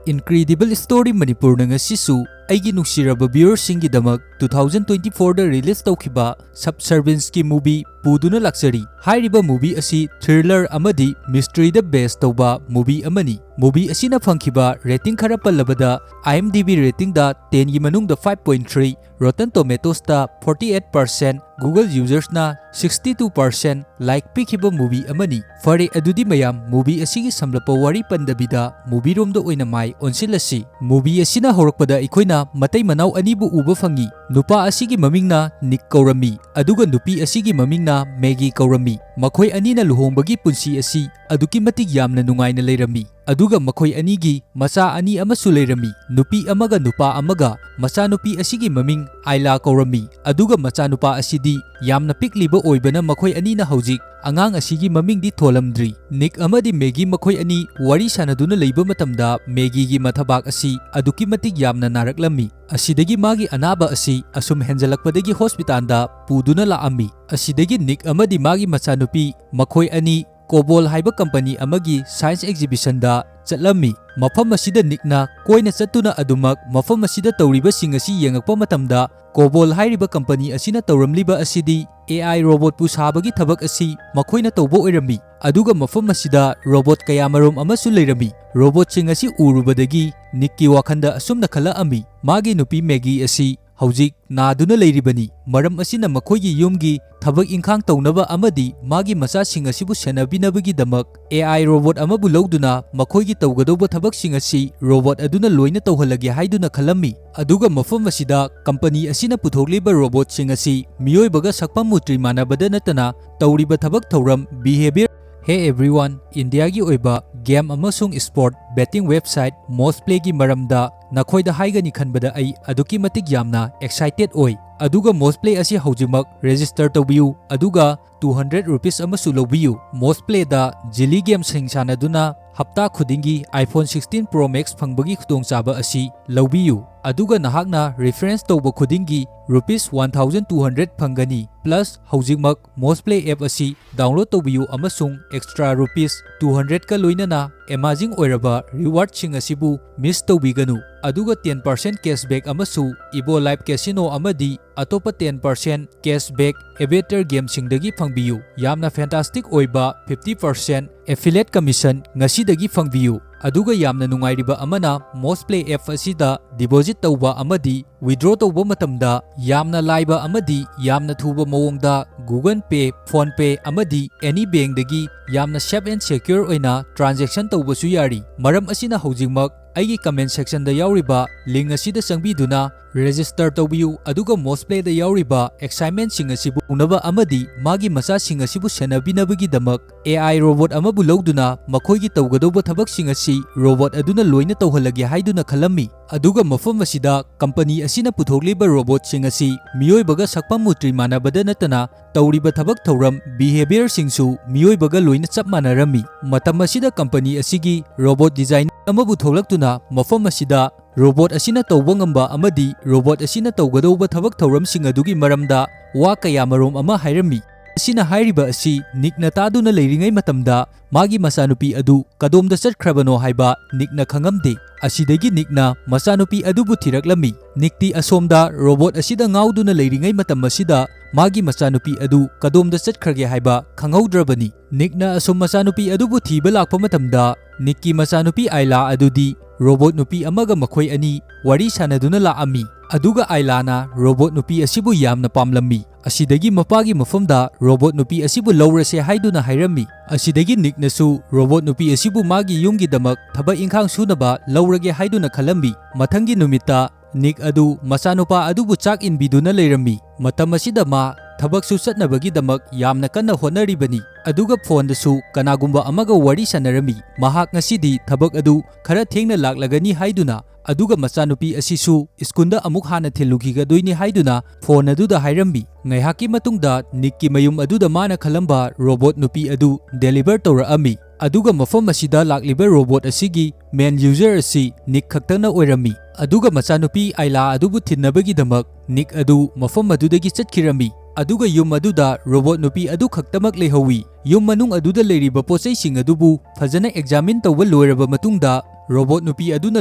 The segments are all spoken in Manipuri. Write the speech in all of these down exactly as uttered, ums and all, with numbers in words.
Incredible Story ꯃꯅꯤꯄꯨꯔꯅ ꯉꯁꯤꯁꯨ ꯑꯩꯒꯤ ꯅꯨꯡꯁꯤꯔꯕ viewerꯁꯤꯡꯒꯤꯗꯃꯛ two thousand twenty fourꯗ release ꯇꯧꯈꯤꯕ Subservienceꯀꯤ movie ꯄꯨꯗꯨꯅ ꯂꯥꯛꯆꯔꯤ꯫ ꯍꯥꯏꯔꯤꯕ movie ꯑꯁꯤ thriller ꯑꯃꯗꯤ mysteryꯗ base ꯇꯧꯕ movie ꯑꯃꯅꯤ꯫ Movie ꯑꯁꯤꯅ ꯐꯪꯈꯤꯕ rating ꯈꯔ ꯄꯜꯂꯕꯗ, IMDb ratingꯗ tenꯒꯤ ꯃꯅꯨꯡꯗ five point three, Rotten Tomatoesꯇ forty eight percent, Google usersꯅ sixty two percent like ꯄꯤꯈꯤꯕ movie ꯑꯃꯅꯤ꯫ ꯐꯔꯦ, ꯑꯗꯨꯗꯤ ꯃꯌꯥꯝ, movie ꯑꯁꯤꯒꯤ ꯁꯝꯂꯞꯄ ꯋꯥꯔꯤ ꯄꯟꯗꯕꯤꯗ movie ꯔꯣꯝꯗ ꯑꯣꯏꯅ ꯃꯥꯏ ꯑꯣꯟꯁꯤꯜꯂꯁꯤ꯫ Movie ꯑꯁꯤꯅ ꯍꯧꯔꯛꯄꯗ ꯑꯩꯈꯣꯏꯅ ꯃꯇꯩ ꯃꯅꯥꯎ ꯑꯅꯤꯕꯨ ꯎꯕ ꯐꯪꯉꯤ꯫ ꯅꯨꯄꯥ ꯑꯁꯤꯒꯤ ꯃꯃꯤꯡꯅ ꯅꯤꯛ ꯀꯧꯔꯝꯃꯤ, ꯑꯗꯨꯒ ꯅꯨꯄꯤ ꯑꯁꯤꯒꯤ ꯃꯃꯤꯡꯅ ꯃꯦꯒꯤ ꯀꯧꯔꯝꯃꯤ꯫ ꯃꯈꯣꯏ ꯑꯅꯤꯅ ꯂꯨꯍꯣꯡꯕꯒꯤ ꯄꯨꯟꯁꯤ ꯑꯁꯤ ꯑꯗꯨꯛꯀꯤ ꯃꯇꯤꯛ ꯌꯥꯝꯅ ꯅꯨꯡꯉꯥꯏꯅ ꯂꯩꯔꯝꯃꯤ, ꯑꯗꯨꯒ ꯃꯈꯣꯏ ꯑꯅꯤꯒꯤ ꯃꯆꯥ ꯑꯅꯤ ꯑꯃꯁꯨ ꯂꯩꯔꯝꯃꯤ, ꯅꯨꯄꯤ ꯑꯃꯒ ꯅꯨꯄꯥ ꯑꯃꯒ꯫ ꯃꯆꯥꯅꯨꯄꯤ ꯑꯁꯤꯒꯤ ꯃꯃꯤꯡ ꯑꯥꯏꯂꯥ ꯀꯧꯔꯝꯃꯤ, ꯑꯗꯨꯒ ꯃꯆꯥꯅꯨꯄꯥ ꯑꯁꯤꯗꯤ ꯌꯥꯝꯅ ꯄꯤꯛꯂꯤꯕ ꯑꯣꯏꯕꯅ ꯃꯈꯣꯏ ꯑꯅꯤꯅ ꯍꯧꯖꯤꯛ ꯑꯉꯥꯡ ꯑꯁꯤꯒꯤ ꯃꯃꯤꯡꯗꯤ ꯊꯣꯜꯂꯝꯗ꯭ꯔꯤ꯫ ꯅꯤꯛ ꯑꯃꯗꯤ ꯃꯦꯒꯤ ꯃꯈꯣꯏ ꯑꯅꯤ ꯋꯥꯔꯤ ꯁꯥꯟꯅꯗꯨꯅ ꯂꯩꯕ ꯃꯇꯝꯗ ꯃꯦꯒꯤꯒꯤ ꯃꯊꯕꯥꯛ ꯑꯁꯤ ꯑꯗꯨꯛꯀꯤ ꯃꯇꯤꯛ ꯌꯥꯝꯅ ꯅꯥꯔꯛꯂꯝꯃꯤ꯫ ꯑꯁꯤꯗꯒꯤ ꯃꯥꯒꯤ ꯑꯅꯥꯕ ꯑꯁꯤ ꯑꯁꯨꯝ ꯍꯦꯟꯖꯜꯂꯛꯄꯗꯒꯤ ꯍꯣꯁꯄꯤꯇꯥꯜꯗ ꯄꯨꯗꯨꯅ ꯂꯥꯛꯑꯝꯃꯤ꯫ ꯑꯁꯤꯗꯒꯤ ꯅꯤꯛ ꯑꯃꯗꯤ ꯃꯥꯒꯤ ꯃꯆꯥꯅꯨꯄꯤ ꯃꯈꯣꯏ ꯑꯅꯤ ꯀꯣꯕꯣꯜ ꯍꯥꯏꯕ ꯀꯝꯄꯅꯤ ꯑꯃꯒꯤ science exhibitionꯗ ꯆꯠꯂꯝꯃꯤ꯫ ꯃꯐꯝ ꯑꯁꯤꯗ ꯅꯤꯛꯅ ꯀꯣꯏꯅ ꯆꯠꯇꯨꯅ ꯑꯗꯨꯃꯛ ꯃꯐꯝ ꯑꯁꯤꯗ ꯇꯧꯔꯤꯕꯁꯤꯡ ꯑꯁꯤ ꯌꯦꯡꯉꯛꯄ ꯃꯇꯝꯗ, ꯀꯣꯕꯣꯜ ꯍꯥꯏꯔꯤꯕ ꯀꯝꯄꯅꯤ ꯑꯁꯤꯅ ꯇꯧꯔꯝꯂꯤꯕ ꯑꯁꯤꯗꯤ AI robotꯄꯨ ꯁꯥꯕꯒꯤ ꯊꯕꯛ ꯑꯁꯤ ꯃꯈꯣꯏꯅ ꯇꯧꯕ ꯑꯣꯏꯔꯝꯃꯤ꯫ ꯑꯗꯨꯒ ꯃꯐꯝ ꯑꯁꯤꯗ robot ꯀꯌꯥꯃꯔꯨꯝ ꯑꯃꯁꯨ ꯂꯩꯔꯝꯃꯤ꯫ Robotꯁꯤꯡ ꯑꯁꯤ ꯎꯔꯨꯕꯗꯒꯤ ꯅꯤꯛꯀꯤ ꯋꯥꯈꯜꯗ ꯑꯁꯨꯝꯅ ꯈꯜꯂꯛꯑꯝꯃꯤ, ꯃꯥꯒꯤ ꯅꯨꯄꯤ ꯃꯦꯒꯤ ꯑꯁꯤ ꯍꯧꯖꯤꯛ ꯅꯥꯗꯨꯅ ꯂꯩꯔꯤꯕꯅꯤ꯫ ꯃꯔꯝ ꯑꯁꯤꯅ ꯃꯈꯣꯏꯒꯤ ꯌꯨꯝꯒꯤ ꯊꯕꯛ ꯏꯪꯈꯥꯡ ꯇꯧꯅꯕ ꯑꯃꯗꯤ ꯃꯥꯒꯤ ꯃꯆꯥꯁꯤꯡ ꯑꯁꯤꯕꯨ ꯁꯦꯟꯅꯕꯤꯅꯕꯒꯤꯗꯃꯛ AI robot ꯑꯃꯕꯨ ꯂꯧꯗꯨꯅ ꯃꯈꯣꯏꯒꯤ ꯇꯧꯒꯗꯧꯕ ꯊꯕꯛꯁꯤꯡ ꯑꯁꯤ robot ꯑꯗꯨꯅ ꯂꯣꯏꯅ ꯇꯧꯍꯜꯂꯒꯦ ꯍꯥꯏꯗꯨꯅ ꯈꯜꯂꯝꯃꯤ꯫ ꯑꯗꯨꯒ ꯃꯐꯝ ꯑꯁꯤꯗ ꯀꯝꯄꯅꯤ ꯑꯁꯤꯅ ꯄꯨꯊꯣꯛꯂꯤꯕ robotꯁꯤꯡ ꯑꯁꯤ ꯃꯤꯑꯣꯏꯕꯒ ꯁꯛꯐꯝ ꯃꯨꯇ꯭ꯔꯤ ꯃꯥꯟꯅꯕꯗ ꯅꯠꯇꯅ ꯇꯧꯔꯤꯕ ꯊꯕꯛ ꯊꯧꯔꯝ, behavior, Hey everyone, ꯏꯟꯗꯤꯌꯥꯒꯤ ꯑꯣꯏꯕ game ꯑꯃꯁꯨꯡ sport betting website Mosplay ꯒꯤ ꯃꯔꯝꯗ ꯅꯈꯣꯏꯗ ꯍꯥꯏꯒꯅꯤ ꯈꯟꯕꯗ ꯑꯩ ꯑꯗꯨꯛꯀꯤ ꯃꯇꯤꯛ ꯌꯥꯝꯅ excited ꯑꯣꯏ꯫ ꯑꯗꯨꯒ Mosplay ꯑꯁꯤ ꯍꯧꯖꯤꯛꯃꯛ register ꯇꯧꯕꯤꯌꯨ, ꯑꯗꯨꯒ two hundred rupees ꯑꯃꯁꯨ ꯂꯧꯕꯤꯌꯨ꯫ Mosplayꯗ ꯖꯤꯂꯤ gameꯁꯤꯡ ꯁꯥꯟꯅꯗꯨꯅ ꯍꯞꯇꯥ ꯈꯨꯗꯤꯡꯒꯤ iPhone sixteen Pro Max ꯐꯪꯕꯒꯤ ꯈꯨꯗꯣꯡꯆꯥꯕ ꯑꯁꯤ ꯂꯧꯕꯤꯌꯨ, ꯑꯗꯨꯒ ꯅꯍꯥꯛꯅ refinance ꯇꯧꯕ ꯈꯨꯗꯤꯡꯒꯤ rupees one thousand two hundred ꯐꯪꯒꯅꯤ꯫ Plus, ꯍꯧꯖꯤꯛꯃꯛ Moz Play app ꯑꯁꯤ download ꯇꯧꯕꯤꯌꯨ ꯑꯃꯁꯨꯡ extra rupees two hundred ꯀ ꯂꯣꯏꯅꯅ amazing ꯑꯣꯏꯔꯕ reward ꯁꯤꯡ ꯑꯁꯤꯕꯨ miss ꯇꯧꯕꯤꯒꯅꯨ꯫ ꯑꯗꯨꯒ ten percent cashback ꯑꯃꯁꯨ Evo Live Casino ꯑꯃꯗꯤ ꯑꯇꯣꯞꯄ ten percent cashback Aviator game ꯁꯤꯡꯗꯒꯤ ꯐꯪꯕꯤꯌꯨ꯫ ꯌꯥꯝꯅ fantastic ꯑꯣꯏꯕ fifty percent affiliate commission ꯉꯁꯤꯗꯒꯤ ꯐꯪꯕꯤꯌꯨ꯫ ꯑꯗꯨꯒ ꯌꯥꯝꯅ ꯅꯨꯡꯉꯥꯏꯔꯤꯕ ꯑꯃꯅ, Moz Play app ꯑꯁꯤꯗ deposit ꯇꯧꯕ ꯑꯃꯗꯤ withdraw ꯇꯧꯕ ꯃꯇꯝꯗ ꯌꯥꯝꯅ ꯂꯥꯏꯕ ꯑꯃꯗꯤ ꯌꯥꯝꯅ ꯊꯨꯕ ꯃꯑꯣꯡꯗ Google Pay, PhonePe ꯑꯃꯗꯤ any bank ꯗꯒꯤ ꯌꯥꯝꯅ safe and secure ꯑꯣꯏꯅ transaction ꯇꯧꯕꯁꯨ ꯌꯥꯔꯤ꯫ ꯃꯔꯝ ꯑꯁꯤꯅ ꯍꯧꯖꯤꯛꯃꯛ ꯑꯩꯒꯤ comment section ꯗ ꯌꯥꯎꯔꯤꯕ link ꯑꯁꯤꯗ ꯆꯪꯕꯤꯗꯨꯅ register ꯇꯧꯕꯤꯌꯨ, ꯑꯗꯨꯒ Moz Play ꯗ ꯌꯥꯎꯔꯤꯕ assignment ꯁꯤꯡ ꯑꯁꯤꯕꯨ ꯎꯅꯕ ꯑꯃꯗꯤ ꯃꯥꯒꯤ ꯃꯆꯥꯁꯤꯡ ꯑꯁꯤꯕꯨ ꯁꯦꯟꯅꯕꯤꯅꯕꯒꯤꯗꯃꯛ A I robot ꯑꯃꯕꯨ ꯂꯧꯗꯨꯅ ꯃꯈꯣꯏꯒꯤ ꯇꯧꯒꯗꯧꯕ ꯊꯕꯛꯁꯤꯡ ꯑꯁꯤ robot ꯑꯗꯨꯅ ꯂꯣꯏꯅ ꯇꯧꯍꯜꯂꯒꯦ ꯍꯥꯏꯗꯨꯅ ꯈꯜꯂꯝꯃꯤ꯫ ꯑꯗꯨꯒ ꯃꯐꯝ ꯑꯁꯤꯗ company ꯑꯁꯤꯅ ꯄꯨꯊꯣꯛꯂꯤꯕ robot ꯁꯤꯡ ꯑꯁꯤ ꯃꯤꯑꯣꯏꯕꯒ ꯁꯛꯐꯝ ꯃꯨꯇ꯭ꯔꯤ ꯃꯥꯟꯅꯕꯗ ꯅꯠꯇꯅ ꯇꯧꯔꯤꯕ ꯊꯕꯛ ꯊꯧꯔꯝ, behaviour ꯁꯤꯡꯁꯨ ꯃꯤꯑꯣꯏꯕꯒ ꯂꯣꯏꯅ ꯆꯞ ꯃꯥꯟꯅꯔꯝꯃꯤ꯫ ꯃꯇꯝ ꯑꯁꯤꯗ company ꯑꯁꯤꯒꯤ robot designer ꯑꯃꯕꯨ ꯊꯣꯛꯂꯛꯇꯨꯅ ꯃꯐꯝ ꯑꯁꯤꯗ robot ꯑꯁꯤꯅ ꯇꯧꯕ ꯉꯝꯕ ꯑꯃꯗꯤ robot ꯑꯁꯤꯅ ꯇꯧꯒꯗꯧꯕ ꯊꯕꯛ ꯊꯧꯔꯝꯁꯤꯡ ꯑꯗꯨꯒꯤ ꯃꯔꯝꯗ ꯋꯥ ꯀꯌꯥ ꯃꯔꯨꯝ ꯑꯃ ꯍꯥꯏꯔꯝꯃꯤ꯫ ꯑꯁꯤꯅ ꯍꯥꯏꯔꯤꯕ ꯑꯁꯤ Nick ꯅ ꯇꯥꯗꯨꯅ ꯂꯩꯔꯤꯉꯩ ꯃꯇꯝꯗ ꯃꯥꯒꯤ ꯃꯆꯥꯅꯨꯄꯤ ꯑꯗꯨ ꯀꯗꯣꯝꯗ ꯆꯠꯈ꯭ꯔꯕꯅꯣ ꯍꯥꯏꯕ Nick ꯅ ꯈꯪꯉꯝꯗꯦ꯫ ꯑꯁꯤꯗꯒꯤ Nick ꯅ ꯃꯆꯥꯅꯨꯄꯤ ꯑꯗꯨꯕꯨ ꯊꯤꯔꯛꯂꯝꯃꯤ꯫ Nick ꯇꯤ ꯑꯁꯣꯝꯗ robot ꯑꯁꯤꯗ ꯉꯥꯎꯗꯨꯅ ꯂꯩꯔꯤꯉꯩ ꯃꯇꯝ ꯑꯁꯤꯗ ꯃꯥꯒꯤ ꯃꯆꯥꯅꯨꯄꯤ ꯑꯗꯨ ꯀꯗꯣꯝꯗ ꯆꯠꯈ꯭ꯔꯒꯦ ꯍꯥꯏꯕ ꯈꯪꯍꯧꯗ꯭ꯔꯕꯅꯤ꯫ Nick ꯅ ꯑꯁꯨꯝ ꯃꯆꯥꯅꯨꯄꯤ ꯑꯗꯨꯕꯨ ꯊꯤꯕ ꯂꯥꯛꯄ ꯃꯇꯝꯗ, Nick ꯀꯤ ꯃꯆꯥꯅꯨꯄꯤ Ayla ꯑꯗꯨꯗꯤ robot ꯅꯨꯄꯤ ꯑꯃꯒ ꯃꯈꯣꯏ ꯑꯅꯤ ꯋꯥꯔꯤ ꯁꯥꯟꯅꯗꯨꯅ ꯂꯥꯛꯑꯝꯃꯤ꯫ ꯑꯗꯨꯒ Ayla ꯅ robot ꯅꯨꯄꯤ ꯑꯁꯤꯕꯨ ꯌꯥꯝꯅ ꯄꯥꯝꯂꯝꯃꯤ꯫ ꯑꯁꯤꯗꯒꯤ ꯃꯄꯥꯒꯤ ꯃꯐꯝꯗ robot ꯅꯨꯄꯤ ꯑꯁꯤꯕꯨ ꯂꯧꯔꯁꯦ ꯍꯥꯏꯗꯨꯅ ꯍꯥꯏꯔꯝꯃꯤ꯫ ꯑꯁꯤꯗꯒꯤ Nick ꯅꯁꯨ robot ꯅꯨꯄꯤ ꯑꯁꯤꯕꯨ ꯃꯥꯒꯤ ꯌꯨꯝꯒꯤꯗꯃꯛ ꯊꯕꯛ ꯏꯪꯈꯥꯡ ꯁꯨꯅꯕ ꯂꯧꯔꯒꯦ ꯍꯥꯏꯗꯨꯅ ꯈꯜꯂꯝꯃꯤ꯫ ꯃꯊꯪꯒꯤ ꯅꯨꯃꯤꯠꯇ Nick ꯑꯗꯨ ꯃꯆꯥꯅꯨꯄꯥ ꯑꯗꯨꯕꯨ ꯆꯥꯛ ꯏꯟꯕꯤꯗꯨꯅ ꯂꯩꯔꯝꯃꯤ꯫ ꯃꯇꯝ ꯑꯁꯤꯗ ꯃꯥ ꯊꯕꯛꯁꯨ ꯆꯠꯅꯕꯒꯤꯗꯃꯛ ꯌꯥꯝꯅ ꯀꯟꯅ ꯍꯣꯠꯅꯔꯤꯕꯅꯤ꯫ ꯑꯗꯨꯒ phone ꯗꯁꯨ ꯀꯅꯥꯒꯨꯝꯕ ꯑꯃꯒ ꯋꯥꯔꯤ ꯁꯥꯟꯅꯔꯝꯃꯤ꯫ ꯃꯍꯥꯛ ꯉꯁꯤꯗꯤ ꯊꯕꯛ ꯑꯗꯨ ꯈꯔ ꯊꯦꯡꯅ ꯂꯥꯛꯂꯒꯅꯤ ꯍꯥꯏꯗꯨꯅ꯫ ꯑꯗꯨꯒ ꯃꯆꯥꯅꯨꯄꯤ ꯑꯁꯤꯁꯨ school ꯗ ꯑꯃꯨꯛ ꯍꯥꯟꯅ ꯊꯤꯜꯂꯨꯈꯤꯒꯗꯣꯏꯅꯤ ꯍꯥꯏꯗꯨꯅ phone ꯑꯗꯨꯗ ꯍꯥꯏꯔꯝꯃꯤ꯫ ꯉꯥꯏꯍꯥꯛꯀꯤ ꯃꯇꯨꯡꯗ Nick ꯀꯤ ꯃꯌꯨꯝ ꯑꯗꯨꯗ ꯃꯥꯅ ꯈꯜꯂꯝꯕ robot ꯅꯨꯄꯤ ꯑꯗꯨ deliver ꯇꯧꯔꯛꯑꯝꯃꯤ꯫ ꯑꯗꯨꯒ ꯃꯐꯝ ꯑꯁꯤꯗ ꯂꯥꯛꯂꯤꯕ ꯔꯣꯕꯣꯠ ꯑꯁꯤꯒꯤ ꯃꯦꯟ ꯌꯨꯖꯔ ꯑꯁꯤ ꯅꯤꯛ ꯈꯛꯇꯅ ꯑꯣꯏꯔꯝꯃꯤ꯫ ꯑꯗꯨꯒ ꯃꯆꯥꯅꯨꯄꯤ ꯑꯥꯏꯂꯥ ꯑꯗꯨꯕꯨ ꯊꯤꯟꯅꯕꯒꯤꯗꯃꯛ ꯅꯤꯛ ꯑꯗꯨ ꯃꯐꯝ ꯑꯗꯨꯗꯒꯤ ꯆꯠꯈꯤꯔꯝꯃꯤ꯫ ꯑꯗꯨꯒ ꯌꯨꯝ ꯑꯗꯨꯗ ꯔꯣꯕꯣꯠ ꯅꯨꯄꯤ ꯑꯗꯨ ꯈꯛꯇꯃꯛ ꯂꯩꯍꯧꯋꯤ꯫ ꯌꯨꯝ ꯃꯅꯨꯡ ꯑꯗꯨꯗ ꯂꯩꯔꯤꯕ ꯄꯣꯠꯆꯩꯁꯤꯡ ꯑꯗꯨꯕꯨ ꯐꯖꯅ ꯑꯦꯛꯖꯥꯃꯤꯟ ꯇꯧꯕ ꯂꯣꯏꯔꯕ ꯃꯇꯨꯡꯗ, ꯔꯣꯕꯣꯠ ꯅꯨꯄꯤ ꯑꯗꯨꯅ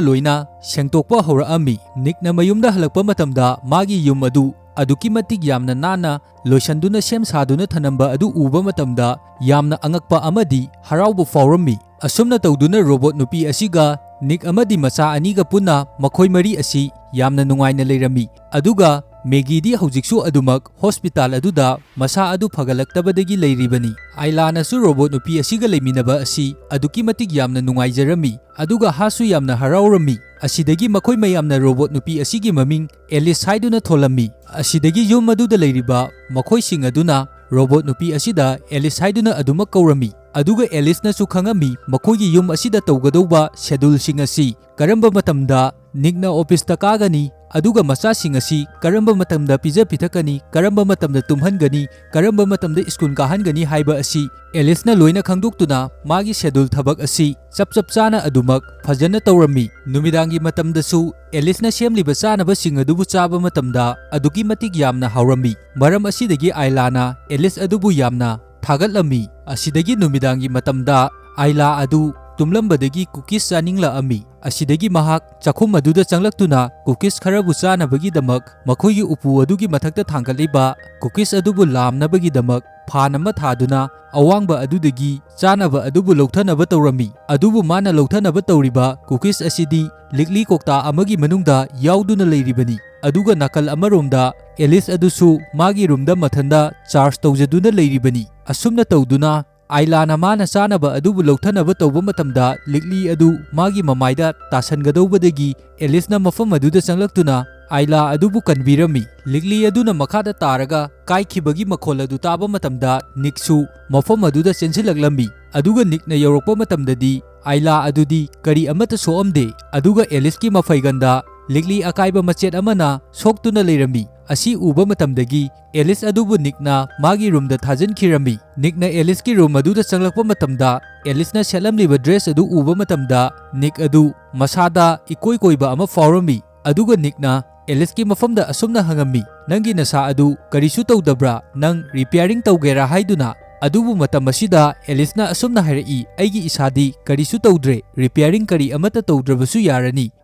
ꯂꯣꯏꯅ ꯁꯦꯡꯗꯣꯛꯄ ꯍꯧꯔꯛꯑꯝꯃꯤ꯫ ꯅꯤꯛꯅ ꯃꯌꯨꯝꯗ ꯍꯜꯂꯛꯄ ꯃꯇꯝꯗ, ꯃꯥꯒꯤ ꯌꯨꯝ ꯑꯗꯨ ꯑꯗꯨꯛꯀꯤ ꯃꯇꯤꯛ ꯌꯥꯝꯅ ꯅꯥꯟꯅ ꯂꯣꯏꯁꯟꯗꯨꯅ ꯁꯦꯝ ꯁꯥꯗꯨꯅ ꯊꯅꯝꯕ ꯑꯗꯨ ꯎꯕ ꯃꯇꯝꯗ, ꯌꯥꯝꯅ ꯑꯉꯛꯄ ꯑꯃꯗꯤ ꯍꯔꯥꯎꯕ ꯐꯥꯎꯔꯝꯃꯤ꯫ ꯑꯁꯨꯝꯅ ꯇꯧꯗꯨꯅ ꯔꯣꯕꯣꯠ ꯅꯨꯄꯤ ꯑꯁꯤꯒ ꯅꯤꯛ ꯑꯃꯗꯤ ꯃꯆꯥ ꯑꯅꯤꯒ ꯄꯨꯟꯅ ꯃꯈꯣꯏ ꯃꯔꯤ ꯑꯁꯤ ꯌꯥꯝꯅ ꯅꯨꯡꯉꯥꯏꯅ ꯂꯩꯔꯝꯃꯤ꯫ ꯑꯗꯨꯒ ꯃꯦꯒꯤꯗꯤ ꯍꯧꯖꯤꯛꯁꯨ ꯑꯗꯨꯃꯛ ꯍꯣꯁꯄꯤꯇꯥꯜ ꯑꯗꯨꯗ ꯃꯁꯥ ꯑꯗꯨ ꯐꯒꯠꯂꯛꯇꯕꯗꯒꯤ ꯂꯩꯔꯤꯕꯅꯤ꯫ ꯑꯥꯏꯂꯥꯅꯁꯨ ꯔꯣꯕꯣꯠ ꯅꯨꯄꯤ ꯑꯁꯤꯒ ꯂꯩꯃꯤꯟꯅꯕ ꯑꯁꯤ ꯑꯗꯨꯛꯀꯤ ꯃꯇꯤꯛ ꯌꯥꯝꯅ ꯅꯨꯡꯉꯥꯏꯖꯔꯝꯃꯤ꯫ ꯑꯗꯨꯒ ꯍꯥꯁꯨ ꯌꯥꯝꯅ ꯍꯔꯥꯎꯔꯝꯃꯤ꯫ ꯑꯁꯤꯗꯒꯤ ꯃꯈꯣꯏ ꯃꯌꯥꯝꯅ ꯔꯣꯕꯣꯠ ꯅꯨꯄꯤ ꯑꯁꯤꯒꯤ ꯃꯃꯤꯡ ꯑꯦꯂꯤꯁ ꯍꯥꯏꯗꯨꯅ ꯊꯣꯜꯂꯝꯃꯤ꯫ ꯑꯁꯤꯗꯒꯤ ꯌꯨꯝ ꯑꯗꯨꯗ ꯂꯩꯔꯤꯕ ꯃꯈꯣꯏꯁꯤꯡ ꯑꯗꯨꯅ ꯔꯣꯕꯣꯠ ꯅꯨꯄꯤ ꯑꯁꯤꯗ ꯑꯦꯂꯤꯁ ꯍꯥꯏꯗꯨꯅ ꯑꯗꯨꯃꯛ ꯀꯧꯔꯝꯃꯤ꯫ ꯑꯗꯨꯒ ꯑꯦꯂꯤꯁꯅꯁꯨ ꯈꯪꯉꯝꯃꯤ ꯃꯈꯣꯏꯒꯤ ꯌꯨꯝ ꯑꯁꯤꯗ ꯇꯧꯒꯗꯧꯕ ꯁꯦꯗꯨꯜꯁꯤꯡ ꯑꯁꯤ, ꯀꯔꯝꯕ ꯃꯇꯝꯗ ꯅꯤꯛꯅ ꯑꯣꯐꯤꯁꯇ ꯀꯥꯒꯅꯤ, ꯑꯗꯨꯒ ꯃꯆꯥꯁꯤꯡ ꯑꯁꯤ ꯀꯔꯝꯕ ꯃꯇꯝꯗ ꯄꯤꯖ ꯄꯤꯊꯛꯀꯅꯤ, ꯀꯔꯝꯕ ꯃꯇꯝꯗ ꯇꯨꯝꯍꯟꯒꯅꯤ, ꯀꯔꯝꯕ ꯃꯇꯝꯗ ꯁ꯭ꯀꯨꯜ ꯀꯥꯍꯟꯒꯅꯤ ꯍꯥꯏꯕ ꯑꯁꯤ ꯑꯦꯂꯤꯁꯅ ꯂꯣꯏꯅ ꯈꯪꯗꯣꯛꯇꯨꯅ ꯃꯥꯒꯤ ꯁꯦꯗꯨꯜ ꯊꯕꯛ ꯑꯁꯤ ꯆꯞ ꯆꯞ ꯆꯥꯅ ꯑꯗꯨꯃꯛ ꯐꯖꯅ ꯇꯧꯔꯝꯃꯤ꯫ ꯅꯨꯃꯤꯗꯥꯡꯒꯤ ꯃꯇꯝꯗꯁꯨ ꯑꯦꯂꯤꯁꯅ ꯁꯦꯝꯂꯤꯕ ꯆꯥꯅꯕꯁꯤꯡ ꯑꯗꯨꯕꯨ ꯆꯥꯕ ꯃꯇꯝꯗ ꯑꯗꯨꯛꯀꯤ ꯃꯇꯤꯛ ꯌꯥꯝꯅ ꯍꯥꯎꯔꯝꯃꯤ꯫ ꯃꯔꯝ ꯑꯁꯤꯗꯒꯤ ꯑꯥꯏꯂꯥꯅ ꯑꯦꯂꯤꯁ ꯑꯗꯨꯕꯨ ꯌꯥꯝꯅ ꯊꯥꯒꯠꯂꯝꯃꯤ꯫ ꯑꯁꯤꯗꯒꯤ ꯅꯨꯃꯤꯗꯥꯡꯒꯤ ꯃꯇꯝꯗ ꯑꯥꯏꯂꯥ ꯑꯗꯨ ꯇꯨꯝꯂꯝꯕꯗꯒꯤ ꯀꯨꯀꯤꯁ ꯆꯥꯅꯤꯡꯂꯛꯑꯝꯃꯤ꯫ ꯑꯁꯤꯗꯒꯤ ꯃꯍꯥꯛ ꯆꯥꯛꯈꯨꯝ ꯑꯗꯨꯗ ꯆꯪꯂꯛꯇꯨꯅ ꯀꯨꯀꯤꯁ ꯈꯔꯕꯨ ꯆꯥꯅꯕꯒꯤꯗꯃꯛ ꯃꯈꯣꯏꯒꯤ ꯎꯄꯨ ꯑꯗꯨꯒꯤ ꯃꯊꯛꯇ ꯊꯥꯡꯒꯠꯂꯤꯕ ꯀꯨꯀꯤꯁ ꯑꯗꯨꯕꯨ ꯂꯥꯝꯅꯕꯒꯤꯗꯃꯛ ꯐꯥꯟ ꯑꯃ ꯊꯥꯗꯨꯅ ꯑꯋꯥꯡꯕ ꯑꯗꯨꯗꯒꯤ ꯆꯥꯅꯕ ꯑꯗꯨꯕꯨ ꯂꯧꯊꯅꯕ ꯇꯧꯔꯝꯃꯤ꯫ ꯑꯗꯨꯕꯨ ꯃꯥꯅ ꯂꯧꯊꯅꯕ ꯇꯧꯔꯤꯕ ꯀꯨꯀꯤꯁ ꯑꯁꯤꯗꯤ ꯂꯤꯛꯂꯤ ꯀꯧꯇꯥ ꯑꯃꯒꯤ ꯃꯅꯨꯡꯗ ꯌꯥꯎꯗꯨꯅ ꯂꯩꯔꯤꯕꯅꯤ꯫ ꯑꯗꯨꯒ ꯅꯥꯀꯜ ꯑꯃꯔꯣꯝꯗ ꯑꯦꯂꯤꯁ ꯑꯗꯨꯁꯨ ꯃꯥꯒꯤ ꯔꯨꯝꯗ ꯃꯊꯟꯗ ꯆꯥꯔꯖ ꯇꯧꯖꯗꯨꯅ ꯂꯩꯔꯤꯕꯅꯤ꯫ ꯑꯁꯨꯝꯅ ꯇꯧꯗꯨꯅ ꯑꯥꯏꯂꯥꯅ ꯃꯥꯅ ꯆꯥꯅꯕ ꯑꯗꯨꯕꯨ ꯂꯧꯊꯅꯕ ꯇꯧꯕ ꯃꯇꯝꯗ ꯂꯤꯛꯂꯤ ꯑꯗꯨ ꯃꯥꯒꯤ ꯃꯃꯥꯏꯗ ꯇꯥꯁꯟꯒꯗꯧꯕꯗꯒꯤ ꯑꯦꯂꯤꯁꯅ ꯃꯐꯝ ꯑꯗꯨꯗ ꯆꯪꯂꯛꯇꯨꯅ ꯑꯥꯏꯂꯥ ꯑꯗꯨꯕꯨ ꯀꯟꯕꯤꯔꯝꯃꯤ꯫ ꯂꯤꯛꯂꯤ ꯑꯗꯨꯅ ꯃꯈꯥꯗ ꯇꯥꯔꯒ ꯀꯥꯏꯈꯤꯕꯒꯤ ꯃꯈꯣꯜ ꯑꯗꯨ ꯇꯥꯕ ꯃꯇꯝꯗ ꯅꯤꯛꯁꯨ ꯃꯐꯝ ꯑꯗꯨꯗ ꯆꯦꯟꯁꯤꯜꯂꯛꯂꯝꯃꯤ꯫ ꯑꯗꯨꯒ ꯅꯤꯛꯅ ꯌꯧꯔꯛꯄ ꯃꯇꯝꯗꯗꯤ ꯑꯥꯏꯂꯥ ꯑꯗꯨꯗꯤ ꯀꯔꯤ ꯑꯃꯠꯇ ꯁꯣꯛꯑꯝꯗꯦ꯫ ꯑꯗꯨꯒ ꯑꯦꯂꯤꯁꯀꯤ ꯃꯐꯩꯒꯟꯗ ꯂꯤꯛꯂꯤ ꯑꯀꯥꯏꯕ ꯃꯆꯦꯠ ꯑꯃꯅ ꯁꯣꯛꯇꯨꯅ ꯂꯩꯔꯝꯃꯤ꯫ ꯑꯁꯤ ꯎꯕ ꯃꯇꯝꯗꯒꯤ ꯑꯦꯂꯤꯁ ꯑꯗꯨꯕꯨ ꯅꯤꯛꯅ ꯃꯥꯒꯤ ꯔꯨꯝꯗ ꯊꯥꯖꯤꯟꯈꯤꯔꯝꯃꯤ꯫ ꯅꯤꯛꯅ ꯑꯦꯂꯤꯁꯀꯤ ꯔꯨꯝ ꯑꯗꯨꯗ ꯆꯪꯂꯛꯄ ꯃꯇꯝꯗ, ꯑꯦꯂꯤꯁꯅ ꯁꯦꯠꯂꯝꯂꯤꯕ ꯗ꯭ꯔꯦꯁ ꯑꯗꯨ ꯎꯕ ꯃꯇꯝꯗ, ꯅꯤꯛ ꯑꯗꯨ ꯃꯁꯥꯗ ꯏꯀꯣꯏ ꯀꯣꯏꯕ ꯑꯃ ꯐꯥꯎꯔꯝꯃꯤ꯫ ꯑꯗꯨꯒ ꯅꯤꯛꯅ ꯑꯦꯂꯤꯁꯀꯤ ꯃꯐꯝꯗ ꯑꯁꯨꯝꯅ ꯍꯪꯉꯝꯃꯤ, "ꯅꯪꯒꯤ ꯅꯁꯥ ꯑꯗꯨ ꯀꯔꯤꯁꯨ ꯇꯧꯗꯕ꯭ꯔꯥ? ꯅꯪ ꯔꯤꯄꯤꯌꯥꯔꯤꯡ ꯇꯧꯒꯦꯔꯥ?" ꯍꯥꯏꯗꯨꯅ꯫ ꯑꯗꯨꯕꯨ ꯃꯇꯝ ꯑꯁꯤꯗ ꯑꯦꯂꯤꯁꯅ ꯑꯁꯨꯝꯅ ꯍꯥꯏꯔꯛꯏ, "ꯑꯩꯒꯤ ꯏꯁꯥꯗꯤ ꯀꯔꯤꯁꯨ ꯇꯧꯗ꯭ꯔꯦ, ꯔꯤꯄꯤꯌꯥꯔꯤꯡ ꯀꯔꯤ ꯑꯃꯠꯇ ꯇꯧꯗ꯭ꯔꯕꯁꯨ ꯌꯥꯔꯅꯤ꯫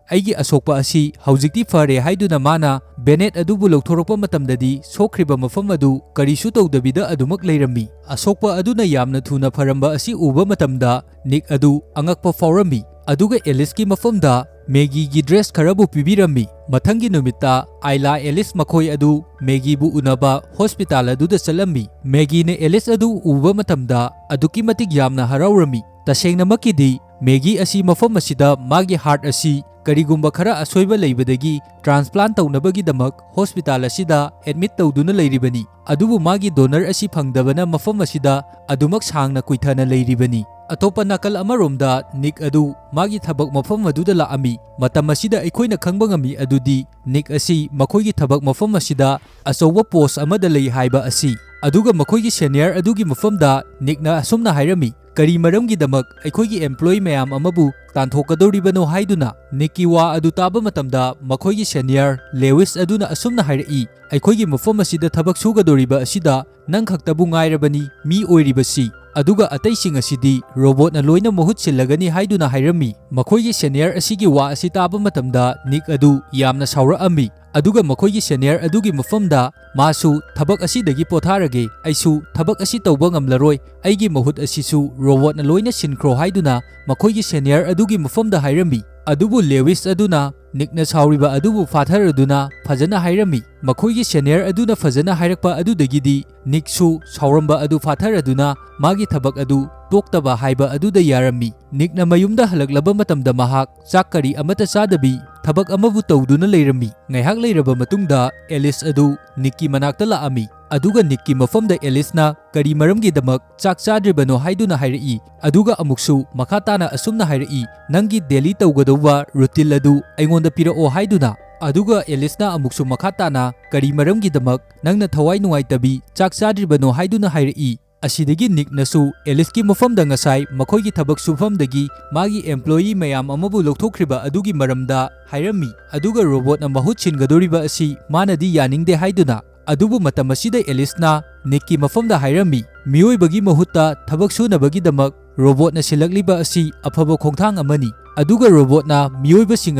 ꯑꯩꯒꯤ ꯑꯁꯣꯛꯄ ꯑꯁꯤ ꯍꯧꯖꯤꯛꯇꯤ ꯐꯔꯦ" ꯍꯥꯏꯗꯨꯅ ꯃꯥꯅ ꯕꯦꯅꯦꯠ ꯑꯗꯨꯕꯨ ꯂꯧꯊꯣꯔꯛꯄ ꯃꯇꯝꯗꯗꯤ ꯁꯣꯛꯈ꯭ꯔꯤꯕ ꯃꯐꯝ ꯑꯗꯨ ꯀꯔꯤꯁꯨ ꯇꯧꯗꯕꯤꯗ ꯑꯗꯨꯃꯛ ꯂꯩꯔꯝꯃꯤ꯫ ꯑꯁꯣꯛꯄ ꯑꯗꯨꯅ ꯌꯥꯝꯅ ꯊꯨꯅ ꯐꯔꯝꯕ ꯑꯁꯤ ꯎꯕ ꯃꯇꯝꯗ ꯅꯤꯛ ꯑꯗꯨ ꯑꯉꯛꯄ ꯐꯥꯎꯔꯝꯃꯤ꯫ ꯑꯗꯨꯒ ꯑꯦꯂꯤꯁꯀꯤ ꯃꯐꯝꯗ ꯃꯦꯒꯤꯒꯤ ꯗ꯭ꯔꯦꯁ ꯈꯔꯕꯨ ꯄꯤꯕꯤꯔꯝꯃꯤ꯫ ꯃꯊꯪꯒꯤ ꯅꯨꯃꯤꯠꯇ ꯑꯥꯏꯂꯥ ꯑꯦꯂꯤꯁ ꯃꯈꯣꯏ ꯑꯗꯨ ꯃꯦꯒꯤꯕꯨ ꯎꯅꯕ ꯍꯣꯁꯄꯤꯇꯥꯜ ꯑꯗꯨꯗ ꯆꯠꯂꯝꯃꯤ꯫ ꯃꯦꯒꯤꯅ ꯑꯦꯂꯤꯁ ꯑꯗꯨ ꯎꯕ ꯃꯇꯝꯗ ꯑꯗꯨꯛꯀꯤ ꯃꯇꯤꯛ ꯌꯥꯝꯅ ꯍꯔꯥꯎꯔꯝꯃꯤ꯫ ꯇꯁꯦꯡꯅꯃꯛꯀꯤꯗꯤ ꯃꯦꯒꯤ ꯑꯁꯤ ꯃꯐꯝ ꯑꯁꯤꯗ ꯃꯥꯒꯤ ꯍꯥꯔꯠ ꯑꯁꯤ ꯀꯔꯤꯒꯨꯝꯕ ꯈꯔ ꯑꯁꯣꯏꯕ ꯂꯩꯕꯗꯒꯤ ꯇ꯭ꯔꯥꯟꯁꯄ꯭ꯂꯥꯟ ꯇꯧꯅꯕꯒꯤꯗꯃꯛ ꯍꯣꯁꯄꯤꯇꯥꯜ ꯑꯁꯤꯗ ꯑꯦꯗꯃꯤꯠ ꯇꯧꯗꯨꯅ ꯂꯩꯔꯤꯕꯅꯤ꯫ ꯑꯗꯨꯕꯨ ꯃꯥꯒꯤ ꯗꯣꯅꯔ ꯑꯁꯤ ꯐꯪꯗꯕꯅ ꯃꯐꯝ ꯑꯁꯤꯗ ꯑꯗꯨꯃꯛ ꯁꯥꯡꯅ ꯀꯨꯏꯊꯅ ꯂꯩꯔꯤꯕꯅꯤ꯫ ꯑꯇꯣꯞꯄ ꯅꯥꯀꯜ ꯑꯃꯔꯣꯝꯗ ꯅꯤꯛ ꯑꯗꯨ ꯃꯥꯒꯤ ꯊꯕꯛ ꯃꯐꯝ ꯑꯗꯨꯗ ꯂꯥꯛꯑꯝꯃꯤ꯫ ꯃꯇꯝ ꯑꯁꯤꯗ ꯑꯩꯈꯣꯏꯅ ꯈꯪꯕ ꯉꯝꯃꯤ ꯑꯗꯨꯗꯤ ꯅꯤꯛ ꯑꯁꯤ ꯃꯈꯣꯏꯒꯤ ꯊꯕꯛ ꯃꯐꯝ ꯑꯁꯤꯗ ꯑꯆꯧꯕ ꯄꯣꯁ ꯑꯃꯗ ꯂꯩ ꯍꯥꯏꯕ ꯑꯁꯤ꯫ ꯑꯗꯨꯒ ꯃꯈꯣꯏꯒꯤ ꯁꯦꯅꯤꯌꯔ ꯑꯗꯨꯒꯤ ꯃꯐꯝꯗ ꯅꯤꯛꯅ ꯑꯁꯨꯝꯅ ꯍꯥꯏꯔꯝꯃꯤ, "ꯀꯔꯤ ꯃꯔꯝꯒꯤꯗꯃꯛ ꯑꯩꯈꯣꯏꯒꯤ ꯑꯦꯝꯄ꯭ꯂꯣꯌꯤ ꯃꯌꯥꯝ ꯑꯃꯕꯨ ꯇꯥꯟꯊꯣꯛꯀꯗꯧꯔꯤꯕꯅꯣ?" ꯍꯥꯏꯗꯨꯅ꯫ ꯅꯤꯛꯀꯤ ꯋꯥ ꯑꯗꯨ ꯇꯥꯕ ꯃꯇꯝꯗ ꯃꯈꯣꯏꯒꯤ ꯁꯦꯅꯤꯌꯔ ꯂꯦꯋꯤꯁ ꯑꯗꯨꯅ ꯑꯁꯨꯝꯅ ꯍꯥꯏꯔꯛꯏ, "ꯑꯩꯈꯣꯏꯒꯤ ꯃꯐꯝ ꯑꯁꯤꯗ ꯊꯕꯛ ꯁꯨꯒꯗꯧꯔꯤꯕ ꯑꯁꯤꯗ ꯅꯪ ꯈꯛꯇꯕꯨ ꯉꯥꯏꯔꯕꯅꯤ ꯃꯤ ꯑꯣꯏꯔꯤꯕꯁꯤ, ꯑꯗꯨꯒ ꯑꯇꯩꯁꯤꯡ ꯑꯁꯤꯗꯤ ꯔꯣꯕꯣꯠꯅ ꯂꯣꯏꯅ ꯃꯍꯨꯠ ꯁꯤꯜꯂꯒꯅꯤ" ꯍꯥꯏꯗꯨꯅ ꯍꯥꯏꯔꯝꯃꯤ꯫ ꯃꯈꯣꯏꯒꯤ ꯁꯦꯅꯤꯌꯔ ꯑꯁꯤꯒꯤ ꯋꯥ ꯑꯁꯤ ꯇꯥꯕ ꯃꯇꯝꯗ ꯅꯤꯛ ꯑꯗꯨ ꯌꯥꯝꯅ ꯁꯥꯎꯔꯛꯑꯝꯃꯤ꯫ ꯑꯗꯨꯒ ꯃꯈꯣꯏꯒꯤ ꯁꯦꯅꯤꯌꯔ ꯑꯗꯨꯒꯤ ꯃꯐꯝꯗ, "ꯃꯥꯁꯨ ꯊꯕꯛ ꯑꯁꯤꯗꯒꯤ ꯄꯣꯊꯥꯔꯒꯦ, ꯑꯩꯁꯨ ꯊꯕꯛ ꯑꯁꯤ ꯇꯧꯕ ꯉꯝꯂꯔꯣꯏ, ꯑꯩꯒꯤ ꯃꯍꯨꯠ ꯑꯁꯤꯁꯨ ꯔꯣꯕꯣꯠꯅ ꯂꯣꯏꯅ ꯁꯤꯟꯈ꯭ꯔꯣ" ꯍꯥꯏꯗꯨꯅ ꯃꯈꯣꯏꯒꯤ ꯁꯦꯅꯤꯌꯔ ꯑꯗꯨꯒꯤ ꯃꯐꯝꯗ ꯍꯥꯏꯔꯝꯃꯤ꯫ ꯑꯗꯨꯕꯨ ꯂꯦꯋꯤꯁ ꯑꯗꯨꯅ ꯅꯤꯛꯅ ꯁꯥꯎꯔꯤꯕ ꯑꯗꯨꯕꯨ ꯐꯥꯊꯔꯗꯨꯅ ꯐꯖꯅ ꯍꯥꯏꯔꯝꯃꯤ꯫ ꯃꯈꯣꯏꯒꯤ ꯁꯦꯅꯤꯌꯔ ꯑꯗꯨꯅ ꯐꯖꯅ ꯍꯥꯏꯔꯛꯄ ꯑꯗꯨꯗꯒꯤꯗꯤ ꯅꯤꯛꯁꯨ ꯁꯥꯎꯔꯝꯕ ꯑꯗꯨ ꯐꯥꯊꯔꯗꯨꯅ ꯃꯥꯒꯤ ꯊꯕꯛ ꯑꯗꯨ ꯇꯣꯛꯇꯕ ꯍꯥꯏꯕ ꯑꯗꯨꯗ ꯌꯥꯔꯝꯃꯤ꯫ ꯅꯤꯛꯅ ꯃꯌꯨꯝꯗ ꯍꯜꯂꯛꯂꯕ ꯃꯇꯝꯗ ꯃꯍꯥꯛ ꯆꯥꯛ ꯀꯔꯤ ꯑꯃꯠꯇ ꯆꯥꯗꯕꯤ ꯊꯕꯛ ꯑꯃꯕꯨ ꯇꯧꯗꯨꯅ ꯂꯩꯔꯝꯃꯤ꯫ ꯉꯥꯏꯍꯥꯛ ꯂꯩꯔꯕ ꯃꯇꯨꯡꯗ ꯑꯦꯂꯤꯁ ꯑꯗꯨ ꯅꯤꯛꯀꯤ ꯃꯅꯥꯛꯇ ꯂꯥꯛꯑꯝꯃꯤ꯫ ꯑꯗꯨꯒ ꯅꯤꯛꯀꯤ ꯃꯐꯝꯗ ꯑꯦꯂꯤꯁꯅ ꯀꯔꯤ ꯃꯔꯝꯒꯤꯗꯃꯛ ꯆꯥꯛ ꯆꯥꯗ꯭ꯔꯤꯕꯅꯣ ꯍꯥꯏꯗꯨꯅ ꯍꯥꯏꯔꯛꯏ꯫ ꯑꯗꯨꯒ ꯑꯃꯨꯛꯁꯨ ꯃꯈꯥ ꯇꯥꯅ ꯑꯁꯨꯝꯅ ꯍꯥꯏꯔꯛꯏ, "ꯅꯪꯒꯤ ꯗꯦꯂꯤ ꯇꯧꯒꯗꯧꯕ ꯔꯨꯇꯤꯟ ꯑꯗꯨ ꯑꯩꯉꯣꯟꯗ ꯄꯤꯔꯛꯑꯣ" ꯍꯥꯏꯗꯨꯅ꯫ ꯑꯗꯨꯒ ꯑꯦꯂꯤꯁꯅ ꯑꯃꯨꯛꯁꯨ ꯃꯈꯥ ꯇꯥꯅ, "ꯀꯔꯤ ꯃꯔꯝꯒꯤꯗꯃꯛ ꯅꯪꯅ ꯊꯋꯥꯏ ꯅꯨꯡꯉꯥꯏꯇꯕꯤ, ꯆꯥꯛ ꯆꯥꯗ꯭ꯔꯤꯕꯅꯣ?" ꯍꯥꯏꯗꯨꯅ ꯍꯥꯏꯔꯛꯏ꯫ ꯑꯁꯤꯗꯒꯤ ꯅꯤꯛꯅꯁꯨ ꯑꯦꯂꯤꯁꯀꯤ ꯃꯐꯝꯗ ꯉꯁꯥꯏ ꯃꯈꯣꯏꯒꯤ ꯊꯕꯛ ꯁꯨꯐꯝꯗꯒꯤ ꯃꯥꯒꯤ employee ꯃꯌꯥꯝ ꯑꯃꯕꯨ ꯂꯧꯊꯣꯛꯈ꯭ꯔꯤꯕ ꯑꯗꯨꯒꯤ ꯃꯔꯝꯗ ꯍꯥꯏꯔꯝꯃꯤ, ꯑꯗꯨꯒ ꯔꯣꯕꯣꯠꯅ ꯃꯍꯨꯠ ꯁꯤꯟꯒꯗꯧꯔꯤꯕ ꯑꯁꯤ ꯃꯥꯅꯗꯤ ꯌꯥꯅꯤꯡꯗꯦ ꯍꯥꯏꯗꯨꯅ꯫ ꯑꯗꯨꯕꯨ ꯃꯇꯝ ꯑꯁꯤꯗ ꯑꯦꯂꯤꯁꯅ ꯅꯤꯛꯀꯤ ꯃꯐꯝꯗ ꯍꯥꯏꯔꯝꯃꯤ, "ꯃꯤꯑꯣꯏꯕꯒꯤ ꯃꯍꯨꯠꯇ ꯊꯕꯛ ꯁꯨꯅꯕꯒꯤꯗꯃꯛ ꯔꯣꯕꯣꯠꯅ ꯁꯤꯜꯂꯛꯂꯤꯕ ꯑꯁꯤ ꯑꯐꯕ ꯈꯣꯡꯊꯥꯡ ꯑꯃꯅꯤ, ꯑꯗꯨꯒ ꯔꯣꯕꯣꯠꯅ ꯃꯤꯑꯣꯏꯕꯁꯤꯡ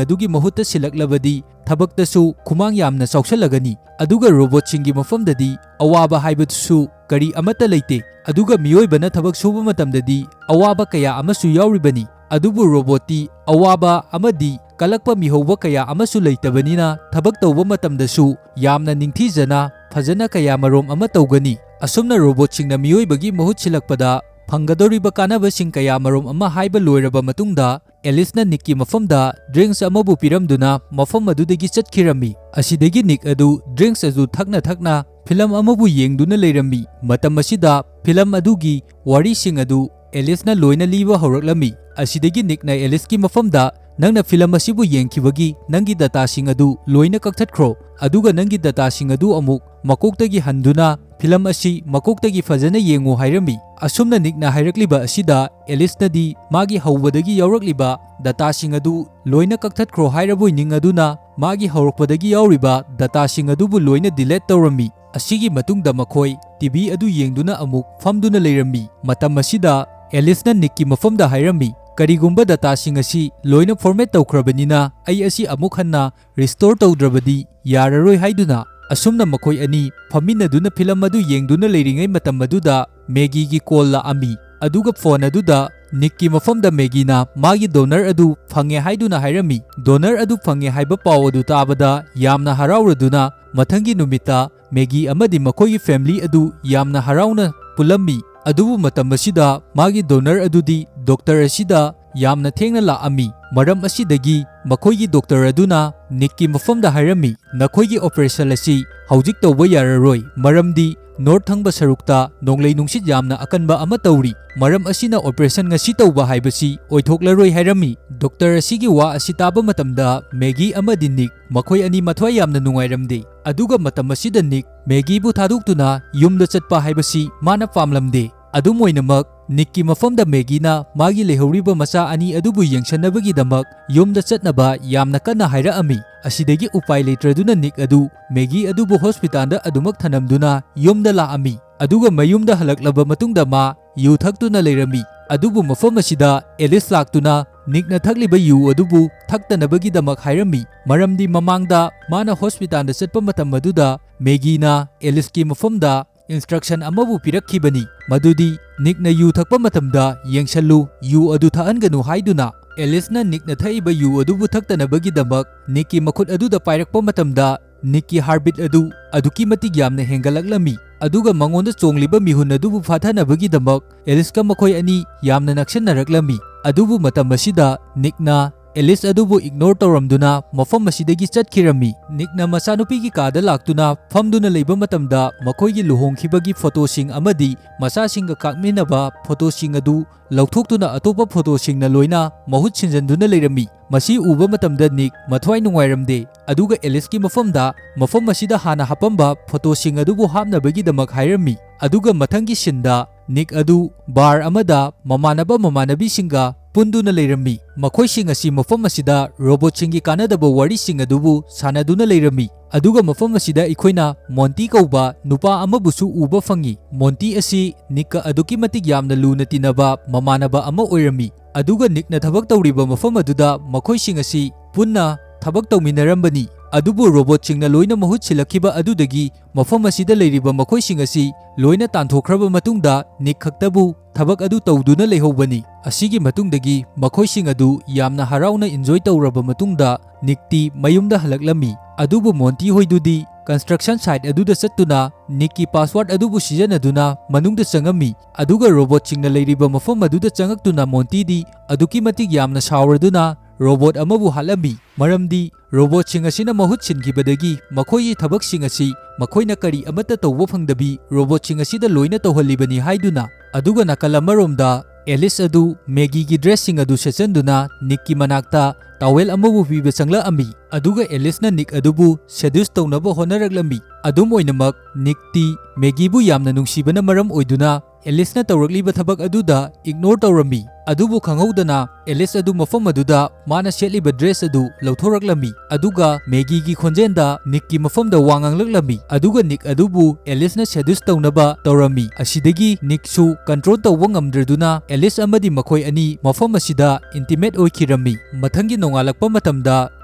ꯑꯗꯨꯒꯤ ꯃꯍꯨꯠꯇ ꯁꯤꯜꯂꯛꯂꯕꯗꯤ ꯊꯕꯛꯇꯁꯨ ꯈꯨꯃꯥꯡ ꯌꯥꯝꯅ ꯆꯥꯎꯁꯜꯂꯒꯅꯤ, ꯑꯗꯨꯒ ꯔꯣꯕꯣꯠꯁꯤꯡꯒꯤ ꯃꯐꯝꯗꯗꯤ ꯑꯋꯥꯕ ꯍꯥꯏꯕꯗꯨꯁꯨ ꯀꯔꯤ ꯑꯃꯠꯇ ꯂꯩꯇꯦ, ꯑꯗꯨꯒ ꯃꯤꯑꯣꯏꯕꯅ ꯊꯕꯛ ꯁꯨꯕ ꯃꯇꯝꯗꯗꯤ ꯑꯋꯥꯕ ꯀꯌꯥ ꯑꯃꯁꯨ ꯌꯥꯎꯔꯤꯕꯅꯤ, ꯑꯗꯨꯕꯨ ꯔꯣꯕꯣꯠꯇꯤ ꯑꯋꯥꯕ ꯑꯃꯗꯤ ꯀꯂꯛꯄ ꯃꯤꯍꯧꯕ ꯀꯌꯥ ꯑꯃꯁꯨ ꯂꯩꯇꯕꯅꯤꯅ ꯊꯕꯛ ꯇꯧꯕ ꯃꯇꯝꯗꯁꯨ ꯌꯥꯝꯅ ꯅꯤꯡꯊꯤꯖꯅ ꯐꯖꯅ ꯀꯌꯥ ꯃꯔꯣꯝ ꯑꯃ ꯇꯧꯒꯅꯤ꯫ ꯑꯁꯨꯝꯅ ꯔꯣꯕꯣꯠꯁꯤꯡꯅ ꯃꯤꯑꯣꯏꯕꯒꯤ ꯃꯍꯨꯠ ꯁꯤꯜꯂꯛꯄꯗ ꯐꯪꯒꯗꯧꯔꯤꯕ ꯀꯥꯟꯅꯕꯁꯤꯡ ꯀꯌꯥ ꯃꯔꯣꯝ ꯑꯃ ꯍꯥꯏꯕ ꯂꯣꯏꯔꯕ ꯃꯇꯨꯡꯗ, ꯑꯦꯂꯤꯁꯅ ꯅꯤꯛꯀꯤ ꯃꯐꯝꯗ drinks ꯑꯃꯕꯨ ꯄꯤꯔꯝꯗꯨꯅ ꯃꯐꯝ ꯑꯗꯨꯗꯒꯤ ꯆꯠꯈꯤꯔꯝꯃꯤ꯫ ꯑꯁꯤꯗꯒꯤ ꯅꯤꯛ ꯑꯗꯨ drinks ꯑꯗꯨ ꯊꯛꯅ ꯊꯛꯅ ꯐꯤꯂꯝ ꯑꯃꯕꯨ ꯌꯦꯡꯗꯨꯅ ꯂꯩꯔꯝꯃꯤ꯫ ꯃꯇꯝ ꯑꯁꯤꯗ ꯐꯤꯂꯝ ꯑꯗꯨꯒꯤ ꯋꯥꯔꯤꯁꯤꯡ ꯑꯗꯨ ꯑꯦꯂꯤꯁꯅ ꯂꯣꯏꯅ ꯂꯤꯕ ꯍꯧꯔꯛꯂꯝꯃꯤ꯫ ꯑꯁꯤꯗꯒꯤ ꯅꯤꯛꯅ ꯑꯦꯂꯤꯁꯀꯤ ꯃꯐꯝꯗ, "ꯅꯪꯅ ꯐꯤꯂꯝ ꯑꯁꯤꯕꯨ ꯌꯦꯡꯈꯤꯕꯒꯤ ꯅꯪꯒꯤ dataꯁꯤꯡ ꯑꯗꯨ ꯂꯣꯏꯅ ꯀꯛꯊꯠꯈ꯭ꯔꯣ, ꯑꯗꯨꯒ ꯅꯪꯒꯤ dataꯁꯤꯡ ꯑꯗꯨ ꯑꯃꯨꯛ ꯃꯀꯣꯛꯇꯒꯤ ꯍꯟꯗꯨꯅ ꯐꯤꯂꯝ ꯑꯁꯤ ꯃꯀꯣꯛꯇꯒꯤ ꯐꯖꯅ ꯌꯦꯡꯉꯨ" ꯍꯥꯏꯔꯝꯃꯤ꯫ ꯑꯁꯨꯝꯅ ꯅꯤꯛꯅ ꯍꯥꯏꯔꯛꯂꯤꯕ ꯑꯁꯤꯗ ꯑꯦꯂꯤꯁꯅꯗꯤ ꯃꯥꯒꯤ ꯍꯧꯕꯗꯒꯤ ꯌꯥꯎꯔꯛꯂꯤꯕ dataꯁꯤꯡ ꯑꯗꯨ ꯂꯣꯏꯅ ꯀꯛꯊꯠꯈ꯭ꯔꯣ ꯍꯥꯏꯔꯕꯣꯏ ꯅꯤꯡꯉꯗꯨꯅ ꯃꯥꯒꯤ ꯍꯧꯔꯛꯄꯗꯒꯤ ꯌꯥꯎꯔꯤꯕ dataꯁꯤꯡ ꯑꯗꯨꯕꯨ ꯂꯣꯏꯅ delete ꯇꯧꯔꯝꯃꯤ꯫ ꯑꯁꯤꯒꯤ ꯃꯇꯨꯡꯗ ꯃꯈꯣꯏ TV ꯑꯗꯨ ꯌꯦꯡꯗꯨꯅ ꯑꯃꯨꯛ ꯐꯝꯗꯨꯅ ꯂꯩꯔꯝꯃꯤ꯫ ꯃꯇꯝ ꯑꯁꯤꯗ ꯑꯦꯂꯤꯁꯅ ꯅꯤꯛꯀꯤ ꯃꯐꯝꯗ ꯍꯥꯏꯔꯝꯃꯤ, "ꯀꯔꯤꯒꯨꯝꯕ dataꯁꯤꯡ ꯑꯁꯤ ꯂꯣꯏꯅ format ꯇꯧꯈ꯭ꯔꯕꯅꯤꯅ ꯑꯩ ꯑꯁꯤ ꯑꯃꯨꯛ ꯍꯟꯅ restore ꯇꯧꯗ꯭ꯔꯕꯗꯤ ꯌꯥꯔꯔꯣꯏ" ꯍꯥꯏꯗꯨꯅ꯫ ꯑꯁꯨꯝꯅ ꯃꯈꯣꯏ ꯑꯅꯤ ꯐꯝꯃꯤꯟꯅꯗꯨꯅ ꯐꯤꯂꯝ ꯑꯗꯨ ꯌꯦꯡꯗꯨꯅ ꯂꯩꯔꯤꯉꯩ ꯃꯇꯝ ꯑꯗꯨꯗ ꯃꯦꯒꯤꯒꯤ call ꯂꯥꯛꯑꯝꯃꯤ꯫ ꯑꯗꯨꯒ phone ꯑꯗꯨꯗ ꯅꯤꯛꯀꯤ ꯃꯐꯝꯗ ꯃꯦꯒꯤꯅ ꯃꯥꯒꯤ donor ꯑꯗꯨ ꯐꯪꯉꯦ ꯍꯥꯏꯗꯨꯅ ꯍꯥꯏꯔꯝꯃꯤ꯫ Donor ꯑꯗꯨ ꯐꯪꯉꯦ ꯍꯥꯏꯕ ꯄꯥꯎ ꯑꯗꯨ ꯇꯥꯕꯗ ꯌꯥꯝꯅ ꯍꯔꯥꯎꯔꯗꯨꯅ ꯃꯊꯪꯒꯤ ꯅꯨꯃꯤꯠꯇ ꯃꯦꯒꯤ ꯑꯃꯗꯤ ꯃꯈꯣꯏꯒꯤ family ꯑꯗꯨ ꯌꯥꯝꯅ ꯍꯔꯥꯎꯅ ꯄꯨꯜꯂꯝꯃꯤ꯫ ꯑꯗꯨꯕꯨ ꯃꯇꯝ ꯑꯁꯤꯗ ꯃꯥꯒꯤ donor ꯑꯗꯨꯗꯤ doctor ꯑꯁꯤꯗ ꯌꯥꯝꯅ ꯊꯦꯡꯅ ꯂꯥꯛꯑꯝꯃꯤ꯫ ꯃꯔꯝ ꯑꯁꯤꯗꯒꯤ ꯃꯈꯣꯏꯒꯤ doctor ꯑꯗꯨꯅ ꯅꯤꯛꯀꯤ ꯃꯐꯝꯗ ꯍꯥꯏꯔꯝꯃꯤ, "ꯅꯈꯣꯏꯒꯤ operation ꯑꯁꯤ ꯍꯧꯖꯤꯛ ꯇꯧꯕ ꯌꯥꯔꯔꯣꯏ, ꯃꯔꯝꯗꯤ ꯅꯣꯔꯠ ꯊꯪꯕ ꯁꯔꯨꯛꯇ ꯅꯣꯡꯂꯩ ꯅꯨꯡꯁꯤꯠ ꯌꯥꯝꯅ ꯑꯀꯟꯕ ꯑꯃ ꯇꯧꯔꯤ꯫ ꯃꯔꯝ ꯑꯁꯤꯅ ꯑꯣꯄꯔꯦꯁꯟ ꯉꯁꯤ ꯇꯧꯕ ꯍꯥꯏꯕꯁꯤ ꯑꯣꯏꯊꯣꯛꯂꯔꯣꯏ ꯍꯥꯏꯔꯝꯃꯤ꯫ ꯗꯣꯛꯇꯔ ꯑꯁꯤꯒꯤ ꯋꯥ ꯑꯁꯤ ꯇꯥꯕ ꯃꯇꯝꯗ ꯃꯦꯒꯤ ꯑꯃꯗꯤ ꯅꯤꯛ, ꯃꯈꯣꯏ ꯑꯅꯤ ꯃꯊ꯭ꯋꯥꯏ ꯌꯥꯝꯅ ꯅꯨꯡꯉꯥꯏꯔꯝꯗꯦ꯫ ꯑꯗꯨꯒ ꯃꯇꯝ ꯑꯁꯤꯗ ꯅꯤꯛ ꯃꯦꯒꯤꯕꯨ ꯊꯥꯗꯣꯛꯇꯨꯅ ꯌꯨꯝꯗ ꯆꯠꯄ ꯍꯥꯏꯕꯁꯤ ꯃꯥꯅ ꯄꯥꯝꯂꯝꯗꯦ꯫ ꯑꯗꯨꯝ ꯑꯣꯏꯅꯃꯛ, ꯅꯤꯛꯀꯤ ꯃꯐꯝꯗ ꯃꯦꯒꯤꯅ ꯃꯥꯒꯤ ꯂꯩꯍꯧꯔꯤꯕ ꯃꯆꯥ ꯑꯅꯤ ꯑꯗꯨꯕꯨ ꯌꯦꯡꯁꯤꯟꯅꯕꯒꯤꯗꯃꯛ ꯌꯨꯝꯗ ꯆꯠꯅꯕ ꯌꯥꯝꯅ ꯀꯟꯅ ꯍꯥꯏꯔꯛꯑꯝꯃꯤ꯫ ꯑꯁꯤꯗꯒꯤ ꯎꯄꯥꯏ ꯂꯩꯇ꯭ꯔꯗꯨꯅ ꯅꯤꯛ ꯑꯗꯨ ꯃꯦꯒꯤ ꯑꯗꯨꯕꯨ ꯍꯣꯁꯄꯤꯇꯥꯜꯗ ꯑꯗꯨꯃꯛ ꯊꯅꯝꯗꯨꯅ ꯌꯨꯝꯗ ꯂꯥꯛꯑꯝꯃꯤ꯫ ꯑꯗꯨꯒ ꯃꯌꯨꯝꯗ ꯍꯜꯂꯛꯂꯕ ꯃꯇꯨꯡꯗ ꯃꯥ ꯌꯨ ꯊꯛꯇꯨꯅ ꯂꯩꯔꯝꯃꯤ꯫ ꯑꯗꯨꯕꯨ ꯃꯐꯝ ꯑꯁꯤꯗ ꯑꯦꯂꯤꯁ ꯂꯥꯛꯇꯨꯅ ꯅꯤꯛꯅ ꯊꯛꯂꯤꯕ ꯌꯨ ꯑꯗꯨꯕꯨ ꯊꯛꯇꯅꯕꯒꯤꯗꯃꯛ ꯍꯥꯏꯔꯝꯃꯤ, ꯃꯔꯝꯗꯤ ꯃꯃꯥꯡꯗ ꯃꯥꯅ ꯍꯣꯁꯄꯤꯇꯥꯜꯗ ꯆꯠꯄ ꯃꯇꯝ ꯑꯗꯨꯗ ꯃꯦꯒꯤꯅ ꯑꯦꯂꯤꯁꯀꯤ ꯃꯐꯝꯗ ꯏꯟꯁꯇ꯭ꯔꯛꯁꯟ ꯑꯃꯕꯨ ꯄꯤꯔꯛꯈꯤꯕꯅꯤ, ꯃꯗꯨꯗꯤ ꯅꯤꯛꯅ ꯌꯨ ꯊꯛꯄ ꯃꯇꯝꯗ ꯌꯦꯡꯁꯜꯂꯨ, ꯌꯨ ꯑꯗꯨ ꯊꯛꯍꯟꯒꯅꯨ ꯍꯥꯏꯗꯨꯅ꯫ ꯑꯦꯂꯤꯁꯅ ꯅꯤꯛꯅ ꯊꯛꯏꯕ ꯌꯨ ꯑꯗꯨꯕꯨ ꯊꯛꯇꯅꯕꯒꯤꯗꯃꯛ ꯅꯤꯛꯀꯤ ꯃꯈꯨꯠ ꯑꯗꯨꯗ ꯄꯥꯏꯔꯛꯄ ꯃꯇꯝꯗ ꯅꯤꯛꯀꯤ ꯍꯥꯔꯠꯕꯤꯠ ꯑꯗꯨ ꯑꯗꯨꯛꯀꯤ ꯃꯇꯤꯛ ꯌꯥꯝꯅ ꯍꯦꯟꯒꯠꯂꯛꯂꯝꯃꯤ, ꯑꯗꯨꯒ ꯃꯉꯣꯟꯗ ꯆꯣꯡꯂꯤꯕ ꯃꯤꯍꯨꯟ ꯑꯗꯨꯕꯨ ꯐꯥꯊꯅꯕꯒꯤꯗꯃꯛ ꯑꯦꯂꯤꯁꯀ ꯃꯈꯣꯏ ꯑꯅꯤ ꯌꯥꯝꯅ ꯅꯛꯁꯤꯟꯅꯔꯛꯂꯝꯃꯤ꯫ ꯑꯗꯨꯕꯨ ꯃꯇꯝ ꯑꯁꯤꯗ ꯅꯤꯛꯅ ꯑꯦꯂꯤꯁ ꯑꯗꯨꯕꯨ ꯏꯒꯅꯣꯔ ꯇꯧꯔꯝꯗꯨꯅ ꯃꯐꯝ ꯑꯁꯤꯗꯒꯤ ꯆꯠꯈꯤꯔꯝꯃꯤ꯫ ꯅꯤꯛꯅ ꯃꯆꯥꯅꯨꯄꯤꯒꯤ ꯀꯥꯗ ꯂꯥꯛꯇꯨꯅ ꯐꯝꯗꯨꯅ ꯂꯩꯕ ꯃꯇꯝꯗ ꯃꯈꯣꯏꯒꯤ ꯂꯨꯍꯣꯡꯈꯤꯕꯒꯤ ꯐꯣꯇꯣꯁꯤꯡ ꯑꯃꯗꯤ ꯃꯆꯥꯁꯤꯡꯒ ꯀꯥꯞꯃꯤꯟꯅꯕ ꯐꯣꯇꯣꯁꯤꯡ ꯑꯗꯨ ꯂꯧꯊꯣꯛꯇꯨꯅ ꯑꯇꯣꯞꯄ ꯐꯣꯇꯣꯁꯤꯡꯅ ꯂꯣꯏꯅ ꯃꯍꯨꯠ ꯁꯤꯟꯖꯟꯗꯨꯅ ꯂꯩꯔꯝꯃꯤ꯫ ꯃꯁꯤ ꯎꯕ ꯃꯇꯝꯗ ꯅꯤꯛ ꯃꯊ꯭ꯋꯥꯏ ꯅꯨꯡꯉꯥꯏꯔꯝꯗꯦ, ꯑꯗꯨꯒ ꯑꯦꯂꯤꯁꯀꯤ ꯃꯐꯝꯗ ꯃꯐꯝ ꯑꯁꯤꯗ ꯍꯥꯟꯅ ꯍꯥꯞꯄꯝꯕ ꯐꯣꯇꯣꯁꯤꯡ ꯑꯗꯨꯕꯨ ꯍꯥꯞꯅꯕꯒꯤꯗꯃꯛ ꯍꯥꯏꯔꯝꯃꯤ꯫ ꯑꯗꯨꯒ ꯃꯊꯪꯒꯤ ꯁꯤꯟꯗ ꯅꯤꯛ ꯑꯗꯨ ꯕꯥꯔ ꯑꯃꯗ ꯃꯃꯥꯟꯅꯕ ꯃꯃꯥꯟꯅꯕꯤꯁꯤꯡꯒ ꯄꯨꯟꯗꯨꯅ ꯂꯩꯔꯝꯃꯤ꯫ ꯃꯈꯣꯏꯁꯤꯡ ꯑꯁꯤ ꯃꯐꯝ ꯑꯁꯤꯗ ꯔꯣꯕꯣꯠꯁꯤꯡꯒꯤ ꯀꯥꯟꯅꯗꯕ ꯋꯥꯔꯤꯁꯤꯡ ꯑꯗꯨꯕꯨ ꯁꯥꯟꯅꯗꯨꯅ ꯂꯩꯔꯝꯃꯤ꯫ ꯑꯗꯨꯒ ꯃꯐꯝ ꯑꯁꯤꯗ ꯑꯩꯈꯣꯏꯅ ꯃꯣꯟꯇꯤ ꯀꯧꯕ ꯅꯨꯄꯥ ꯑꯃꯕꯨꯁꯨ ꯎꯕ ꯐꯪꯉꯤ꯫ ꯃꯣꯟꯇꯤ ꯑꯁꯤ ꯅꯤꯛꯀ ꯑꯗꯨꯛꯀꯤ ꯃꯇꯤꯛ ꯌꯥꯝꯅ ꯂꯨꯅ ꯇꯤꯟꯅꯕ ꯃꯃꯥꯟꯅꯕ ꯑꯃ ꯑꯣꯏꯔꯝꯃꯤ꯫ ꯑꯗꯨꯒ ꯅꯤꯛꯅ ꯊꯕꯛ ꯇꯧꯔꯤꯕ ꯃꯐꯝ ꯑꯗꯨꯗ ꯃꯈꯣꯏꯁꯤꯡ ꯑꯁꯤ ꯄꯨꯟꯅ ꯊꯕꯛ ꯇꯧꯃꯤꯟꯅꯔꯝꯕꯅꯤ꯫ ꯑꯗꯨꯕꯨ ꯔꯣꯕꯣꯠꯁꯤꯡꯅ ꯂꯣꯏꯅ ꯃꯍꯨꯠ ꯁꯤꯜꯂꯛꯈꯤꯕ ꯑꯗꯨꯗꯒꯤ ꯃꯐꯝ ꯑꯁꯤꯗ ꯂꯩꯔꯤꯕ ꯃꯈꯣꯏꯁꯤꯡ ꯑꯁꯤ ꯂꯣꯏꯅ ꯇꯥꯟꯊꯣꯛꯈ꯭ꯔꯕ ꯃꯇꯨꯡꯗ ꯅꯤꯛ ꯈꯛꯇꯕꯨ ꯊꯕꯛ ꯑꯗꯨ ꯇꯧꯗꯨꯅ ꯂꯩꯍꯧꯕꯅꯤ꯫ ꯑꯁꯤꯒꯤ ꯃꯇꯨꯡꯗꯒꯤ ꯃꯈꯣꯏꯁꯤꯡ ꯑꯗꯨ ꯌꯥꯝꯅ ꯍꯔꯥꯎꯅ ꯏꯟꯖꯣꯏ ꯇꯧꯔꯕ ꯃꯇꯨꯡꯗ ꯅꯤꯛꯇꯤ ꯃꯌꯨꯝꯗ ꯍꯜꯂꯛꯂꯝꯃꯤ꯫ ꯑꯗꯨꯕꯨ ꯃꯣꯟꯇꯤ ꯍꯣꯏꯗꯨꯗꯤ ꯀꯟꯁꯇ꯭ꯔꯛꯁꯟ ꯁꯥꯏꯠ ꯑꯗꯨꯗ ꯆꯠꯇꯨꯅ ꯅꯤꯛꯀꯤ ꯄꯥꯁꯋꯥꯔꯗ ꯑꯗꯨꯕꯨ ꯁꯤꯖꯤꯟꯅꯗꯨꯅ ꯃꯅꯨꯡꯗ ꯆꯪꯉꯝꯃꯤ꯫ ꯑꯗꯨꯒ ꯔꯣꯕꯣꯠꯁꯤꯡꯅ ꯂꯩꯔꯤꯕ ꯃꯐꯝ ꯑꯗꯨꯗ ꯆꯪꯉꯛꯇꯨꯅ ꯃꯣꯟꯇꯤꯗꯤ ꯑꯗꯨꯛꯀꯤ ꯃꯇꯤꯛ ꯌꯥꯝꯅ ꯁꯥꯎꯔꯗꯨꯅ ꯔꯣꯕꯣꯠ ꯑꯃꯕꯨ ꯍꯥꯠꯂꯝꯃꯤ, ꯃꯔꯝꯗꯤ ꯔꯣꯕꯣꯠꯁꯤꯡ ꯑꯁꯤꯅ ꯃꯍꯨꯠ ꯁꯤꯟꯈꯤꯕꯗꯒꯤ ꯃꯈꯣꯏꯒꯤ ꯊꯕꯛꯁꯤꯡ ꯑꯁꯤ ꯃꯈꯣꯏꯅ ꯀꯔꯤ ꯑꯃꯠꯇ ꯇꯧꯕ ꯐꯪꯗꯕꯤ ꯔꯣꯕꯣꯠꯁꯤꯡ ꯑꯁꯤꯗ ꯂꯣꯏꯅ ꯇꯧꯍꯜꯂꯤꯕꯅꯤ ꯍꯥꯏꯗꯨꯅ꯫ ꯑꯗꯨꯒ ꯅꯥꯀꯜ ꯑꯃꯔꯣꯝꯗ ꯑꯦꯂꯤꯁ ꯑꯗꯨ ꯃꯦꯒꯤꯒꯤ ꯗ꯭ꯔꯦꯁꯁꯤꯡ ꯑꯗꯨ ꯁꯦꯠꯆꯟꯗꯨꯅ ꯅꯤꯛꯀꯤ ꯃꯅꯥꯛꯇ ꯇꯥꯋꯦꯜ ꯑꯃꯕꯨ ꯄꯤꯕ ꯆꯪꯂꯛꯑꯝꯃꯤ꯫ ꯑꯗꯨꯒ ꯑꯦꯂꯤꯁꯅ ꯅꯤꯛ ꯑꯗꯨꯕꯨ ꯁꯦꯗ꯭ꯌꯨꯁ ꯇꯧꯅꯕ ꯍꯣꯠꯅꯔꯛꯂꯝꯃꯤ꯫ ꯑꯗꯨꯝ ꯑꯣꯏꯅꯃꯛ, ꯅꯤꯛꯇꯤ ꯃꯦꯒꯤꯕꯨ ꯌꯥꯝꯅ ꯅꯨꯡꯁꯤꯕꯅ ꯃꯔꯝ ꯑꯣꯏꯗꯨꯅ ꯑꯦꯂꯤꯁꯅ ꯇꯧꯔꯛꯂꯤꯕ ꯊꯕꯛ ꯑꯗꯨꯗ ꯏꯒꯅꯣꯔ ꯇꯧꯔꯝꯃꯤ꯫ ꯑꯗꯨꯕꯨ ꯈꯪꯍꯧꯗꯅ ꯑꯦꯂꯤꯁ ꯑꯗꯨ ꯃꯐꯝ ꯑꯗꯨꯗ ꯃꯥꯅ ꯁꯦꯠꯂꯤꯕ ꯗ꯭ꯔꯦꯁ ꯑꯗꯨ ꯂꯧꯊꯣꯔꯛꯂꯝꯃꯤ꯫ ꯑꯗꯨꯒ ꯃꯦꯒꯤꯒꯤ ꯈꯣꯟꯖꯦꯜꯗ ꯅꯤꯛꯀꯤ ꯃꯐꯝꯗ ꯋꯥ ꯉꯥꯡꯂꯛꯂꯝꯃꯤ꯫ ꯑꯗꯨꯒ ꯅꯤꯛ ꯑꯗꯨꯕꯨ ꯑꯦꯂꯤꯁꯅ ꯁꯦꯗ꯭ꯌꯨꯁ ꯇꯧꯅꯕ ꯇꯧꯔꯝꯃꯤ꯫ ꯑꯁꯤꯗꯒꯤ ꯅꯤꯛꯁꯨ ꯀꯟꯇ꯭ꯔꯣꯜ ꯇꯧꯕ ꯉꯝꯗ꯭ꯔꯗꯨꯅ ꯑꯦꯂꯤꯁ ꯑꯃꯗꯤ ꯃꯈꯣꯏ ꯑꯅꯤ ꯃꯐꯝ ꯑꯁꯤꯗ ꯏꯟꯇꯤꯃꯦꯠ ꯑꯣꯏꯈꯤꯔꯝꯃꯤ꯫ ꯃꯊꯪꯒꯤ ꯅꯣꯡꯉꯥꯜꯂꯛꯄ ꯃꯇꯝꯗ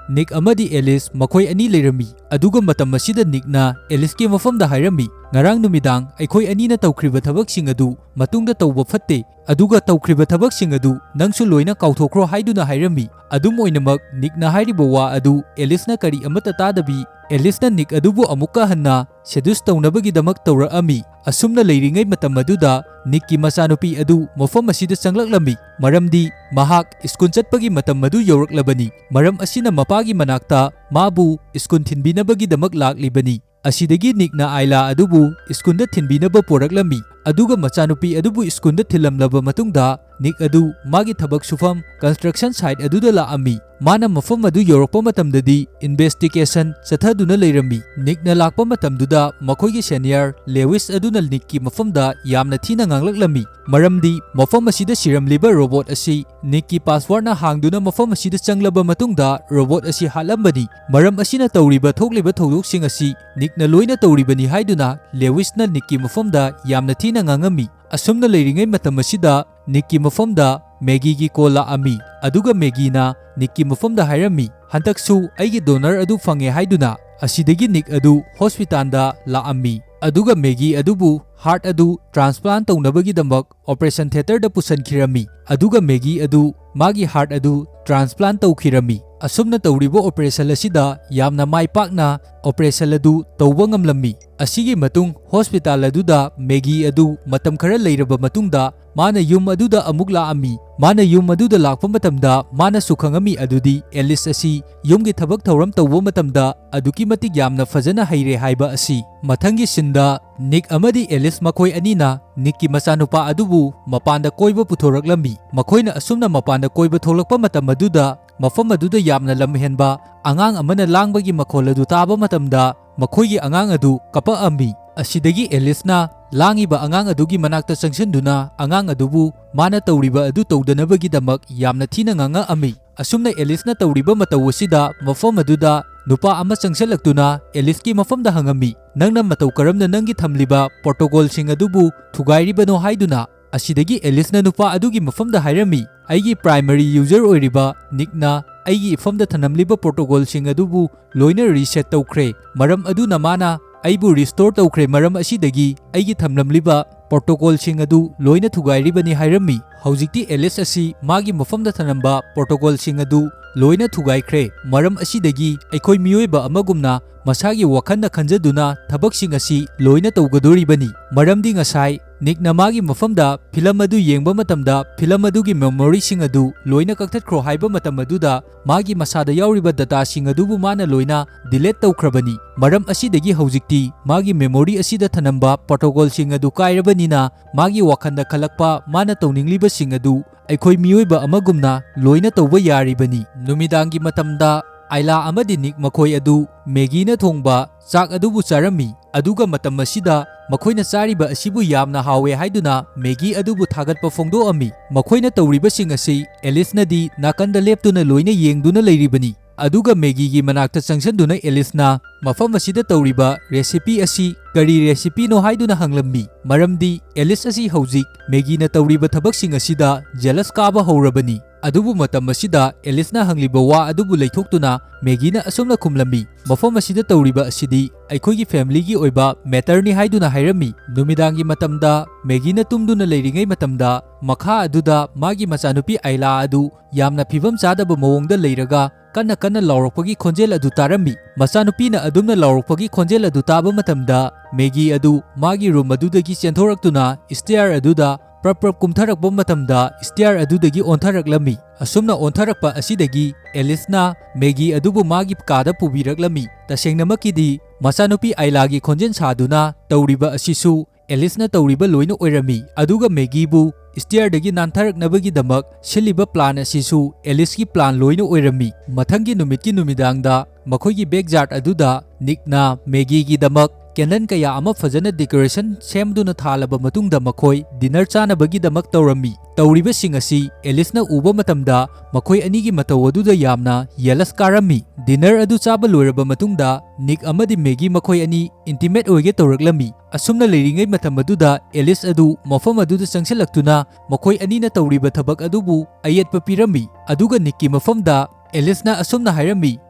ꯅꯤꯛ ꯑꯃꯗꯤ ꯑꯦꯂꯤꯁ ꯃꯈꯣꯏ ꯑꯅꯤ ꯂꯩꯔꯝꯃꯤ꯫ ꯑꯗꯨꯒ ꯃꯇꯝ ꯑꯁꯤꯗ ꯅꯤꯛꯅ ꯑꯦꯂꯤꯁꯀꯤ ꯃꯐꯝꯗ ꯍꯥꯏꯔꯝꯃꯤ, "ꯉꯔꯥꯡ ꯅꯨꯃꯤꯗꯥꯡ ꯑꯩꯈꯣꯏ ꯑꯅꯤꯅ ꯇꯧꯈ꯭ꯔꯤꯕ ꯊꯕꯛꯁꯤꯡ ꯑꯗꯨ ꯃꯇꯨꯡꯗ ꯇꯧꯕ ꯐꯠꯇꯦ꯫ ꯑꯗꯨꯒ ꯇꯧꯈ꯭ꯔꯤꯕ ꯊꯕꯛꯁꯤꯡ ꯑꯗꯨ ꯅꯪꯁꯨ ꯂꯣꯏꯅ ꯀꯥꯎꯊꯣꯛꯈ꯭ꯔꯣ" ꯍꯥꯏꯗꯨꯅ ꯍꯥꯏꯔꯝꯃꯤ꯫ ꯑꯗꯨꯝ ꯑꯣꯏꯅꯃꯛ, ꯅꯤꯛꯅ ꯍꯥꯏꯔꯤꯕ ꯋꯥ ꯑꯗꯨ ꯑꯦꯂꯤꯁꯅ ꯀꯔꯤ ꯑꯃꯠꯇ ꯇꯥꯗꯕꯤ, ꯑꯦꯂꯤꯁꯅ ꯅꯤꯛ ꯑꯗꯨꯕꯨ ꯑꯃꯨꯛꯀ ꯍꯟꯅ ꯁꯦꯗ꯭ꯌꯨꯁ ꯇꯧꯅꯕꯒꯤꯗꯃꯛ ꯇꯧꯔꯛꯑꯝꯃꯤ꯫ ꯑꯁꯨꯝꯅ ꯂꯩꯔꯤꯉꯩ ꯃꯇꯝ ꯑꯗꯨꯗ ꯅꯤꯛꯀꯤ ꯃꯆꯥꯅꯨꯄꯤ ꯑꯗꯨ ꯃꯐꯝ ꯑꯁꯤꯗ ꯆꯪꯂꯛꯂꯝꯃꯤ, ꯃꯔꯝꯗꯤ ꯃꯍꯥꯛ ꯁ꯭ꯀꯨꯜ ꯆꯠꯄꯒꯤ ꯃꯇꯝ ꯑꯗꯨ ꯌꯧꯔꯛꯂꯕꯅꯤ꯫ ꯃꯔꯝ ꯑꯁꯤꯅ ꯃꯄꯥꯒꯤ ꯃꯅꯥꯛꯇ ꯃꯥꯕꯨ ꯁ꯭ꯀꯨꯜ ꯊꯤꯟꯕꯤꯅꯕꯒꯤꯗꯃꯛ ꯂꯥꯛꯂꯤꯕꯅꯤ꯫ ꯑꯁꯤꯗꯒꯤ ꯅꯤꯛꯅ ꯑꯥꯏꯂꯥ ꯑꯗꯨꯕꯨ ꯁ꯭ꯀꯨꯜꯗ ꯊꯤꯟꯕꯤꯅꯕ ꯄꯣꯔꯛꯂꯝꯃꯤ꯫ ꯑꯗꯨꯒ ꯃꯆꯥꯅꯨꯄꯤ ꯑꯗꯨꯕꯨ ꯁ꯭ꯀꯨꯜꯗ ꯊꯤꯜꯂꯝꯂꯕ ꯃꯇꯨꯡꯗ, ꯅꯤꯛ ꯑꯗꯨ ꯃꯥꯒꯤ ꯊꯕꯛ ꯁꯨꯐꯝ ꯀꯟꯁꯇ꯭ꯔꯛꯁꯟ ꯁꯥꯏꯠ ꯑꯗꯨꯗ ꯂꯥꯛꯑꯝꯃꯤ꯫ ꯃꯥꯅ ꯃꯐꯝ ꯑꯗꯨ ꯌꯧꯔꯛꯄ ꯃꯇꯝꯗꯗꯤ ꯏꯟꯚꯦꯁꯇꯤꯒꯦꯁꯟ ꯆꯠꯊꯗꯨꯅ ꯂꯩꯔꯝꯃꯤ꯫ ꯅꯤꯛꯅ ꯂꯥꯛꯄ ꯃꯇꯝꯗꯨꯗ ꯃꯈꯣꯏꯒꯤ ꯁꯦꯅꯤꯌꯔ ꯂꯦꯋꯤꯁ ꯑꯗꯨꯅ ꯅꯤꯛꯀꯤ ꯃꯐꯝꯗ ꯌꯥꯝꯅ ꯊꯤꯅ ꯉꯥꯡꯂꯛꯂꯝꯃꯤ, ꯃꯔꯝꯗꯤ ꯃꯐꯝ ꯑꯁꯤꯗ ꯁꯤꯔꯝꯂꯤꯕ ꯔꯣꯕꯣꯠ ꯑꯁꯤ ꯅꯤꯛꯀꯤ ꯄꯥꯁꯋꯥꯔꯗꯅ ꯍꯥꯡꯗꯨꯅ ꯃꯐꯝ ꯑꯁꯤꯗ ꯆꯪꯂꯕ ꯃꯇꯨꯡꯗ ꯔꯣꯕꯣꯠ ꯑꯁꯤ ꯍꯥꯠꯂꯝꯕꯅꯤ꯫ ꯃꯔꯝ ꯑꯁꯤꯅ ꯇꯧꯔꯤꯕ ꯊꯣꯛꯂꯤꯕ ꯊꯧꯗꯣꯛꯁꯤꯡ ꯑꯁꯤ ꯅꯤꯛꯅ ꯂꯣꯏꯅ ꯇꯧꯔꯤꯕꯅꯤ ꯍꯥꯏꯗꯨꯅ ꯂꯦꯋꯤꯁꯅ ꯅꯤꯛꯀꯤ ꯃꯐꯝꯗ ꯌꯥꯝꯅ ꯊꯤꯅ ꯉꯥꯡꯉꯝꯃꯤ꯫ ꯑꯁꯨꯝꯅ ꯂꯩꯔꯤꯉꯩ ꯃꯇꯝ ꯑꯁꯤꯗ ꯅꯤꯛꯀꯤ ꯃꯐꯝꯗ ꯃꯦꯒꯤꯒꯤ ꯀꯣꯜ ꯂꯥꯛꯑꯝꯃꯤ꯫ ꯑꯗꯨꯒ ꯃꯦꯒꯤꯅ ꯅꯤꯛꯀꯤ ꯃꯐꯝꯗ ꯍꯥꯏꯔꯝꯃꯤ, "ꯍꯟꯗꯛꯁꯨ ꯑꯩꯒꯤ ꯗꯣꯅꯔ ꯑꯗꯨ ꯐꯪꯉꯦ" ꯍꯥꯏꯗꯨꯅ꯫ ꯑꯁꯤꯗꯒꯤ ꯅꯤꯛ ꯑꯗꯨ ꯍꯣꯁꯄꯤꯇꯥꯜꯗ ꯂꯥꯛꯑꯝꯃꯤ꯫ ꯑꯗꯨꯒ ꯃꯦꯒꯤ ꯑꯗꯨꯕꯨ heart ꯑꯗꯨ transplant ꯇꯧꯅꯕꯒꯤꯗꯃꯛ operation theaterꯗ ꯄꯨꯁꯤꯟꯈꯤꯔꯝꯃꯤ, ꯑꯗꯨꯒ ꯃꯦꯒꯤ ꯑꯗꯨ ꯃꯥꯒꯤ heart ꯑꯗꯨ transplant ꯇꯧꯈꯤꯔꯝꯃꯤ꯫ ꯑꯁꯨꯝꯅ ꯇꯧꯔꯤꯕ operation ꯑꯁꯤꯗ ꯌꯥꯝꯅ ꯃꯥꯏ ꯄꯥꯛꯅ operation ꯑꯗꯨ ꯇꯧꯕ ꯉꯝꯂꯝꯃꯤ꯫ ꯑꯁꯤꯒꯤ ꯃꯇꯨꯡ hospital ꯑꯗꯨꯗ ꯃꯦꯒꯤ ꯑꯗꯨ ꯃꯇꯝ ꯈꯔ ꯂꯩꯔꯕ ꯃꯇꯨꯡꯗ ꯃꯥꯅ ꯌꯨꯝ ꯑꯗꯨꯗ ꯑꯃꯨꯛ ꯂꯥꯛꯑꯝꯃꯤ꯫ ꯃꯥꯅ ꯌꯨꯝ ꯑꯗꯨꯗ ꯂꯥꯛꯄ ꯃꯇꯝꯗ ꯃꯥꯅꯁꯨ ꯈꯪꯉꯝꯃꯤ ꯑꯗꯨꯗꯤ ꯑꯦꯂꯤꯁ ꯑꯁꯤ ꯌꯨꯝꯒꯤ ꯊꯕꯛ ꯊꯧꯔꯝ ꯇꯧꯕ ꯃꯇꯝꯗ ꯑꯗꯨꯛꯀꯤ ꯃꯇꯤꯛ ꯌꯥꯝꯅ ꯐꯖꯅ ꯍꯩꯔꯦ ꯍꯥꯏꯕ ꯑꯁꯤ꯫ ꯃꯊꯪꯒꯤ sceneꯗ ꯅꯤꯛ ꯑꯃꯗꯤ ꯑꯦꯂꯤꯁ ꯃꯈꯣꯏ ꯑꯅꯤꯅ ꯅꯤꯛꯀꯤ ꯃꯆꯥꯅꯨꯄꯥ ꯑꯗꯨꯕꯨ ꯃꯄꯥꯟꯗ ꯀꯣꯏꯕ ꯄꯨꯊꯣꯔꯛꯂꯝꯃꯤ꯫ ꯃꯈꯣꯏꯅ ꯑꯁꯨꯝꯅ ꯃꯄꯥꯟꯗ ꯀꯣꯏꯕ ꯊꯣꯛꯂꯛꯄ ꯃꯇꯝ ꯑꯗꯨꯗ ꯃꯐꯝ ꯑꯗꯨꯗ ꯌꯥꯝꯅ ꯂꯝꯍꯦꯟꯕ ꯑꯉꯥꯡ ꯑꯃꯅ ꯂꯥꯡꯕꯒꯤ ꯃꯈꯣꯜ ꯑꯗꯨ ꯇꯥꯕ ꯃꯇꯝꯗ ꯃꯈꯣꯏꯒꯤ ꯑꯉꯥꯡ ꯑꯗꯨ ꯀꯞꯄꯛꯑꯝꯃꯤ꯫ ꯑꯁꯤꯗꯒꯤ ꯑꯦꯂꯤꯁꯅ ꯂꯥꯡꯉꯤꯕ ꯑꯉꯥꯡ ꯑꯗꯨꯒꯤ ꯃꯅꯥꯛꯇ ꯆꯪꯁꯤꯟꯗꯨꯅ ꯑꯉꯥꯡ ꯑꯗꯨꯕꯨ ꯃꯥꯅ ꯇꯧꯔꯤꯕ ꯑꯗꯨ ꯇꯧꯗꯅꯕꯒꯤꯗꯃꯛ ꯌꯥꯝꯅ ꯊꯤꯅ ꯉꯥꯡꯉꯛꯑꯝꯃꯤ꯫ ꯑꯁꯨꯝꯅ ꯑꯦꯂꯤꯁꯅ ꯇꯧꯔꯤꯕ ꯃꯇꯧ ꯑꯁꯤꯗ ꯃꯐꯝ ꯑꯗꯨꯗ ꯅꯨꯄꯥ ꯑꯃ ꯆꯪꯁꯤꯜꯂꯛꯇꯨꯅ ꯑꯦꯂꯤꯁꯀꯤ ꯃꯐꯝꯗ ꯍꯪꯉꯝꯃꯤ, "ꯅꯪꯅ ꯃꯇꯧ ꯀꯔꯝꯅ ꯅꯪꯒꯤ ꯊꯝꯂꯤꯕ protocolꯁꯤꯡ ꯑꯗꯨꯕꯨ ꯊꯨꯒꯥꯏꯔꯤꯕꯅꯣ?" ꯍꯥꯏꯗꯨꯅ꯫ ꯑꯁꯤꯗꯒꯤ ꯑꯦꯂꯤꯁꯅ ꯅꯨꯄꯥ ꯑꯗꯨꯒꯤ ꯃꯐꯝꯗ ꯍꯥꯏꯔꯝꯃꯤ, "ꯑꯩꯒꯤ primary user ꯑꯣꯏꯔꯤꯕ ꯅꯤꯛꯅ ꯑꯩꯒꯤ ꯏꯐꯝꯗ ꯊꯅꯝꯂꯤꯕ protocolꯁꯤꯡ ꯑꯗꯨꯕꯨ ꯂꯣꯏꯅ reset ꯇꯧꯈ꯭ꯔꯦ꯫ ꯃꯔꯝ ꯑꯗꯨꯅ ꯃꯥꯅ ꯑꯩꯕꯨ restore ꯇꯧꯈ꯭ꯔꯦ꯫ ꯃꯔꯝ ꯑꯁꯤꯗꯒꯤ ꯑꯩꯒꯤ ꯊꯝꯂꯝꯂꯤꯕ protocolꯁꯤꯡ ꯑꯗꯨ ꯂꯣꯏꯅ ꯊꯨꯒꯥꯏꯔꯤꯕꯅꯤ" ꯍꯥꯏꯔꯝꯃꯤ꯫ ꯍꯧꯖꯤꯛꯇꯤ ꯑꯦꯂꯤꯁ ꯑꯁꯤ ꯃꯥꯒꯤ ꯃꯐꯝꯗ ꯊꯅꯝꯕ protocolꯁꯤꯡ ꯑꯗꯨ ꯂꯣꯏꯅ ꯊꯨꯒꯥꯏꯈ꯭ꯔꯦ꯫ ꯃꯔꯝ ꯑꯁꯤꯗꯒꯤ ꯑꯩꯈꯣꯏ ꯃꯤꯑꯣꯏꯕ ꯑꯃꯒꯨꯝꯅ ꯃꯁꯥꯒꯤ ꯋꯥꯈꯜꯅ ꯈꯟꯖꯗꯨꯅ ꯊꯕꯛꯁꯤꯡ ꯑꯁꯤ ꯂꯣꯏꯅ ꯇꯧꯒꯗꯣꯔꯤꯕꯅꯤ꯫ ꯃꯔꯝꯗꯤ ꯉꯁꯥꯏ ꯅꯤꯛꯅ ꯃꯥꯒꯤ ꯃꯐꯝꯗ ꯐꯤꯂꯝ ꯑꯗꯨ ꯌꯦꯡꯕ ꯃꯇꯝꯗ ꯐꯤꯂꯝ ꯑꯗꯨꯒꯤ memoryꯁꯤꯡ ꯑꯗꯨ ꯂꯣꯏꯅ ꯀꯛꯊꯠꯈ꯭ꯔꯣ ꯍꯥꯏꯕ ꯃꯇꯝ ꯑꯗꯨꯗ ꯃꯥꯒꯤ ꯃꯁꯥꯗ ꯌꯥꯎꯔꯤꯕ dataꯁꯤꯡ ꯑꯗꯨꯕꯨ ꯃꯥꯅ ꯂꯣꯏꯅ delete ꯇꯧꯈ꯭ꯔꯕꯅꯤ꯫ ꯃꯔꯝ ꯑꯁꯤꯗꯒꯤ ꯍꯧꯖꯤꯛꯇꯤ ꯃꯥꯒꯤ memory ꯑꯁꯤꯗ ꯊꯅꯝꯕ protocolꯁꯤꯡ ꯑꯗꯨ ꯀꯥꯏꯔꯕꯅꯤꯅ ꯃꯥꯒꯤ ꯋꯥꯈꯜꯗ ꯈꯜꯂꯛꯄ ꯃꯥꯅ ꯇꯧꯅꯤꯡꯂꯤꯕꯁꯤꯡ ꯑꯗꯨ ꯑꯩꯈꯣꯏ ꯃꯤꯑꯣꯏꯕ ꯑꯃꯒꯨꯝꯅ ꯂꯣꯏꯅ ꯇꯧꯕ ꯌꯥꯔꯤꯕꯅꯤ꯫ ꯅꯨꯃꯤꯗꯥꯡꯒꯤ ꯃꯇꯝꯗ ꯑꯥꯏꯂꯥ ꯑꯃꯗꯤ ꯅꯤꯛ ꯃꯈꯣꯏ ꯑꯗꯨ ꯃꯦꯒꯤꯅ ꯊꯣꯡꯕ ꯆꯥꯛ ꯑꯗꯨꯕꯨ ꯆꯥꯔꯝꯃꯤ, ꯑꯗꯨꯒ ꯃꯇꯝ ꯑꯁꯤꯗ ꯃꯈꯣꯏꯅ ꯆꯥꯔꯤꯕ ꯑꯁꯤꯕꯨ ꯌꯥꯝꯅ ꯍꯥꯎꯋꯦ ꯍꯥꯏꯗꯨꯅ ꯃꯦꯒꯤ ꯑꯗꯨꯕꯨ ꯊꯥꯒꯠꯄ ꯐꯣꯡꯗꯣꯛꯑꯝꯃꯤ꯫ ꯃꯈꯣꯏꯅ ꯇꯧꯔꯤꯕꯁꯤꯡ ꯑꯁꯤ ꯑꯦꯂꯤꯁꯅꯗꯤ ꯅꯥꯀꯟꯗ ꯂꯦꯞꯇꯨꯅ ꯂꯣꯏꯅ ꯌꯦꯡꯗꯨꯅ ꯂꯩꯔꯤꯕꯅꯤ꯫ ꯑꯗꯨꯒ ꯃꯦꯒꯤꯒꯤ ꯃꯅꯥꯛꯇ ꯆꯪꯁꯤꯟꯗꯨꯅ ꯑꯦꯂꯤꯁꯅ ꯃꯐꯝ ꯑꯁꯤꯗ ꯇꯧꯔꯤꯕ ꯔꯦꯁꯤꯄꯤ ꯑꯁꯤ ꯀꯔꯤ ꯔꯦꯁꯤꯄꯤꯅꯣ ꯍꯥꯏꯗꯨꯅ ꯍꯪꯂꯝꯃꯤ꯫ ꯃꯔꯝꯗꯤ ꯑꯦꯂꯤꯁ ꯑꯁꯤ ꯍꯧꯖꯤꯛ ꯃꯦꯒꯤꯅ ꯇꯧꯔꯤꯕ ꯊꯕꯛꯁꯤꯡ ꯑꯁꯤꯗ ꯖꯦꯂꯁ ꯀꯥꯕ ꯍꯧꯔꯕꯅꯤ꯫ ꯑꯗꯨꯕꯨ ꯃꯇꯝ ꯑꯁꯤꯗ ꯑꯦꯂꯤꯁꯅ ꯍꯪꯂꯤꯕ ꯋꯥ ꯑꯗꯨꯕꯨ ꯂꯩꯊꯣꯛꯇꯨꯅ ꯃꯦꯒꯤꯅ ꯑꯁꯨꯝꯅ ꯈꯨꯝꯂꯝꯃꯤ, "ꯃꯐꯝ ꯑꯁꯤꯗ ꯇꯧꯔꯤꯕ ꯑꯁꯤꯗꯤ ꯑꯩꯈꯣꯏꯒꯤ ꯐꯦꯃꯤꯂꯤꯒꯤ ꯑꯣꯏꯕ ꯃꯦꯇꯔꯅꯤ" ꯍꯥꯏꯗꯨꯅ ꯍꯥꯏꯔꯝꯃꯤ꯫ ꯅꯨꯃꯤꯗꯥꯡꯒꯤ ꯃꯇꯝꯗ ꯃꯦꯒꯤꯅ ꯇꯨꯝꯗꯨꯅ ꯂꯩꯔꯤꯉꯩ ꯃꯇꯝꯗ ꯃꯈꯥ ꯑꯗꯨꯗ ꯃꯥꯒꯤ ꯃꯆꯥꯅꯨꯄꯤ ꯑꯥꯏꯂꯥ ꯑꯗꯨ ꯌꯥꯝꯅ ꯐꯤꯕꯝ ꯆꯥꯗꯕ ꯃꯑꯣꯡꯗ ꯂꯩꯔꯒ ꯀꯟꯅ ꯀꯟꯅ ꯂꯥꯎꯔꯛꯄꯒꯤ ꯈꯣꯟꯖꯦꯜ ꯑꯗꯨ ꯇꯥꯔꯝꯃꯤ꯫ ꯃꯆꯥꯅꯨꯄꯤꯅ ꯑꯗꯨꯝꯅ ꯂꯥꯎꯔꯛꯄꯒꯤ ꯈꯣꯟꯖꯦꯜ ꯑꯗꯨ ꯇꯥꯕ ꯃꯇꯝꯗ ꯃꯦꯒꯤ ꯑꯗꯨ ꯃꯥꯒꯤ ꯔꯨꯝ ꯑꯗꯨꯗꯒꯤ ꯆꯦꯟꯊꯣꯔꯛꯇꯨꯅ ꯁ꯭ꯇꯦꯌꯔ ꯑꯗꯨꯗ ꯄ꯭ꯔꯞ ꯄ꯭ꯔꯞ ꯀꯨꯝꯊꯔꯛꯄ ꯃꯇꯝꯗ ꯁ꯭ꯇꯦꯌꯔ ꯑꯗꯨꯗꯒꯤ ꯑꯣꯟꯊꯔꯛꯂꯝꯃꯤ꯫ ꯑꯁꯨꯝꯅ ꯑꯣꯟꯊꯔꯛꯄ ꯑꯁꯤꯗꯒꯤ ꯑꯦꯂꯤꯁꯅ ꯃꯦꯒꯤ ꯑꯗꯨꯕꯨ ꯃꯥꯒꯤ ꯀꯥꯗ ꯄꯨꯕꯤꯔꯛꯂꯝꯃꯤ꯫ ꯇꯁꯦꯡꯅꯃꯛꯀꯤꯗꯤ ꯃꯆꯥꯅꯨꯄꯤ ꯑꯥꯏꯂꯥꯒꯤ ꯈꯣꯟꯖꯦꯜ ꯁꯥꯗꯨꯅ ꯇꯧꯔꯤꯕ ꯑꯁꯤꯁꯨ ꯑꯦꯂꯤꯁꯅ ꯇꯧꯔꯤꯕ ꯂꯣꯏꯅ ꯑꯣꯏꯔꯝꯃꯤ꯫ ꯑꯗꯨꯒ ꯃꯦꯒꯤꯕꯨ ꯁ꯭ꯇꯦꯌꯔꯗꯒꯤ ꯅꯥꯟꯊꯔꯛꯅꯕꯒꯤꯗꯃꯛ ꯁꯤꯜꯂꯤꯕ ꯄ꯭ꯂꯥꯟ ꯑꯁꯤꯁꯨ ꯑꯦꯂꯤꯁꯀꯤ ꯄ꯭ꯂꯥꯟ ꯂꯣꯏꯅ ꯑꯣꯏꯔꯝꯃꯤ꯫ ꯃꯊꯪꯒꯤ ꯅꯨꯃꯤꯠꯀꯤ ꯅꯨꯃꯤꯗꯥꯡꯗ ꯃꯈꯣꯏꯒꯤ ꯕꯦꯛꯌꯥꯔꯗ ꯑꯗꯨꯗ ꯅꯤꯛꯅ ꯃꯦꯒꯤꯒꯤꯗꯃꯛ ꯀꯦꯟꯗꯜ ꯀꯌꯥ ꯑꯃ ꯐꯖꯅ ꯗꯦꯀꯣꯔꯦꯁꯟ ꯁꯦꯝꯗꯨꯅ ꯊꯥꯜꯂꯕ ꯃꯇꯨꯡꯗ ꯃꯈꯣꯏ ꯗꯤꯅꯔ ꯆꯥꯅꯕꯒꯤꯗꯃꯛ ꯇꯧꯔꯝꯃꯤ꯫ ꯇꯧꯔꯤꯕꯁꯤꯡ ꯑꯁꯤ ꯑꯦꯂꯤꯁꯅ ꯎꯕ ꯃꯇꯝꯗ ꯃꯈꯣꯏ ꯑꯅꯤꯒꯤ ꯃꯇꯧ ꯑꯗꯨꯗ ꯌꯥꯝꯅ ꯌꯦꯂꯁ ꯀꯥꯔꯝꯃꯤ꯫ ꯗꯤꯅꯔ ꯑꯗꯨ ꯆꯥꯕ ꯂꯣꯏꯔꯕ ꯃꯇꯨꯡꯗ ꯅꯤꯛ ꯑꯃꯗꯤ ꯃꯦꯒꯤ ꯃꯈꯣꯏ ꯑꯅꯤ ꯏꯟꯇꯤꯃꯦꯠ ꯑꯣꯏꯒꯦ ꯇꯧꯔꯛꯂꯝꯃꯤ꯫ ꯑꯁꯨꯝꯅ ꯂꯩꯔꯤꯉꯩ ꯃꯇꯝ ꯑꯗꯨꯗ ꯑꯦꯂꯤꯁ ꯑꯗꯨ ꯃꯐꯝ ꯑꯗꯨꯗ ꯆꯪꯁꯤꯜꯂꯛꯇꯨꯅ ꯃꯈꯣꯏ ꯑꯅꯤꯅ ꯇꯧꯔꯤꯕ ꯊꯕꯛ ꯑꯗꯨꯕꯨ ꯑꯌꯦꯠꯄ ꯄꯤꯔꯝꯃꯤ꯫ ꯑꯗꯨꯒ ꯅꯤꯛꯀꯤ ꯃꯐꯝꯗ ꯑꯦꯂꯤꯁꯅ ꯑꯁꯨꯝꯅ ꯍꯥꯏꯔꯝꯃꯤ,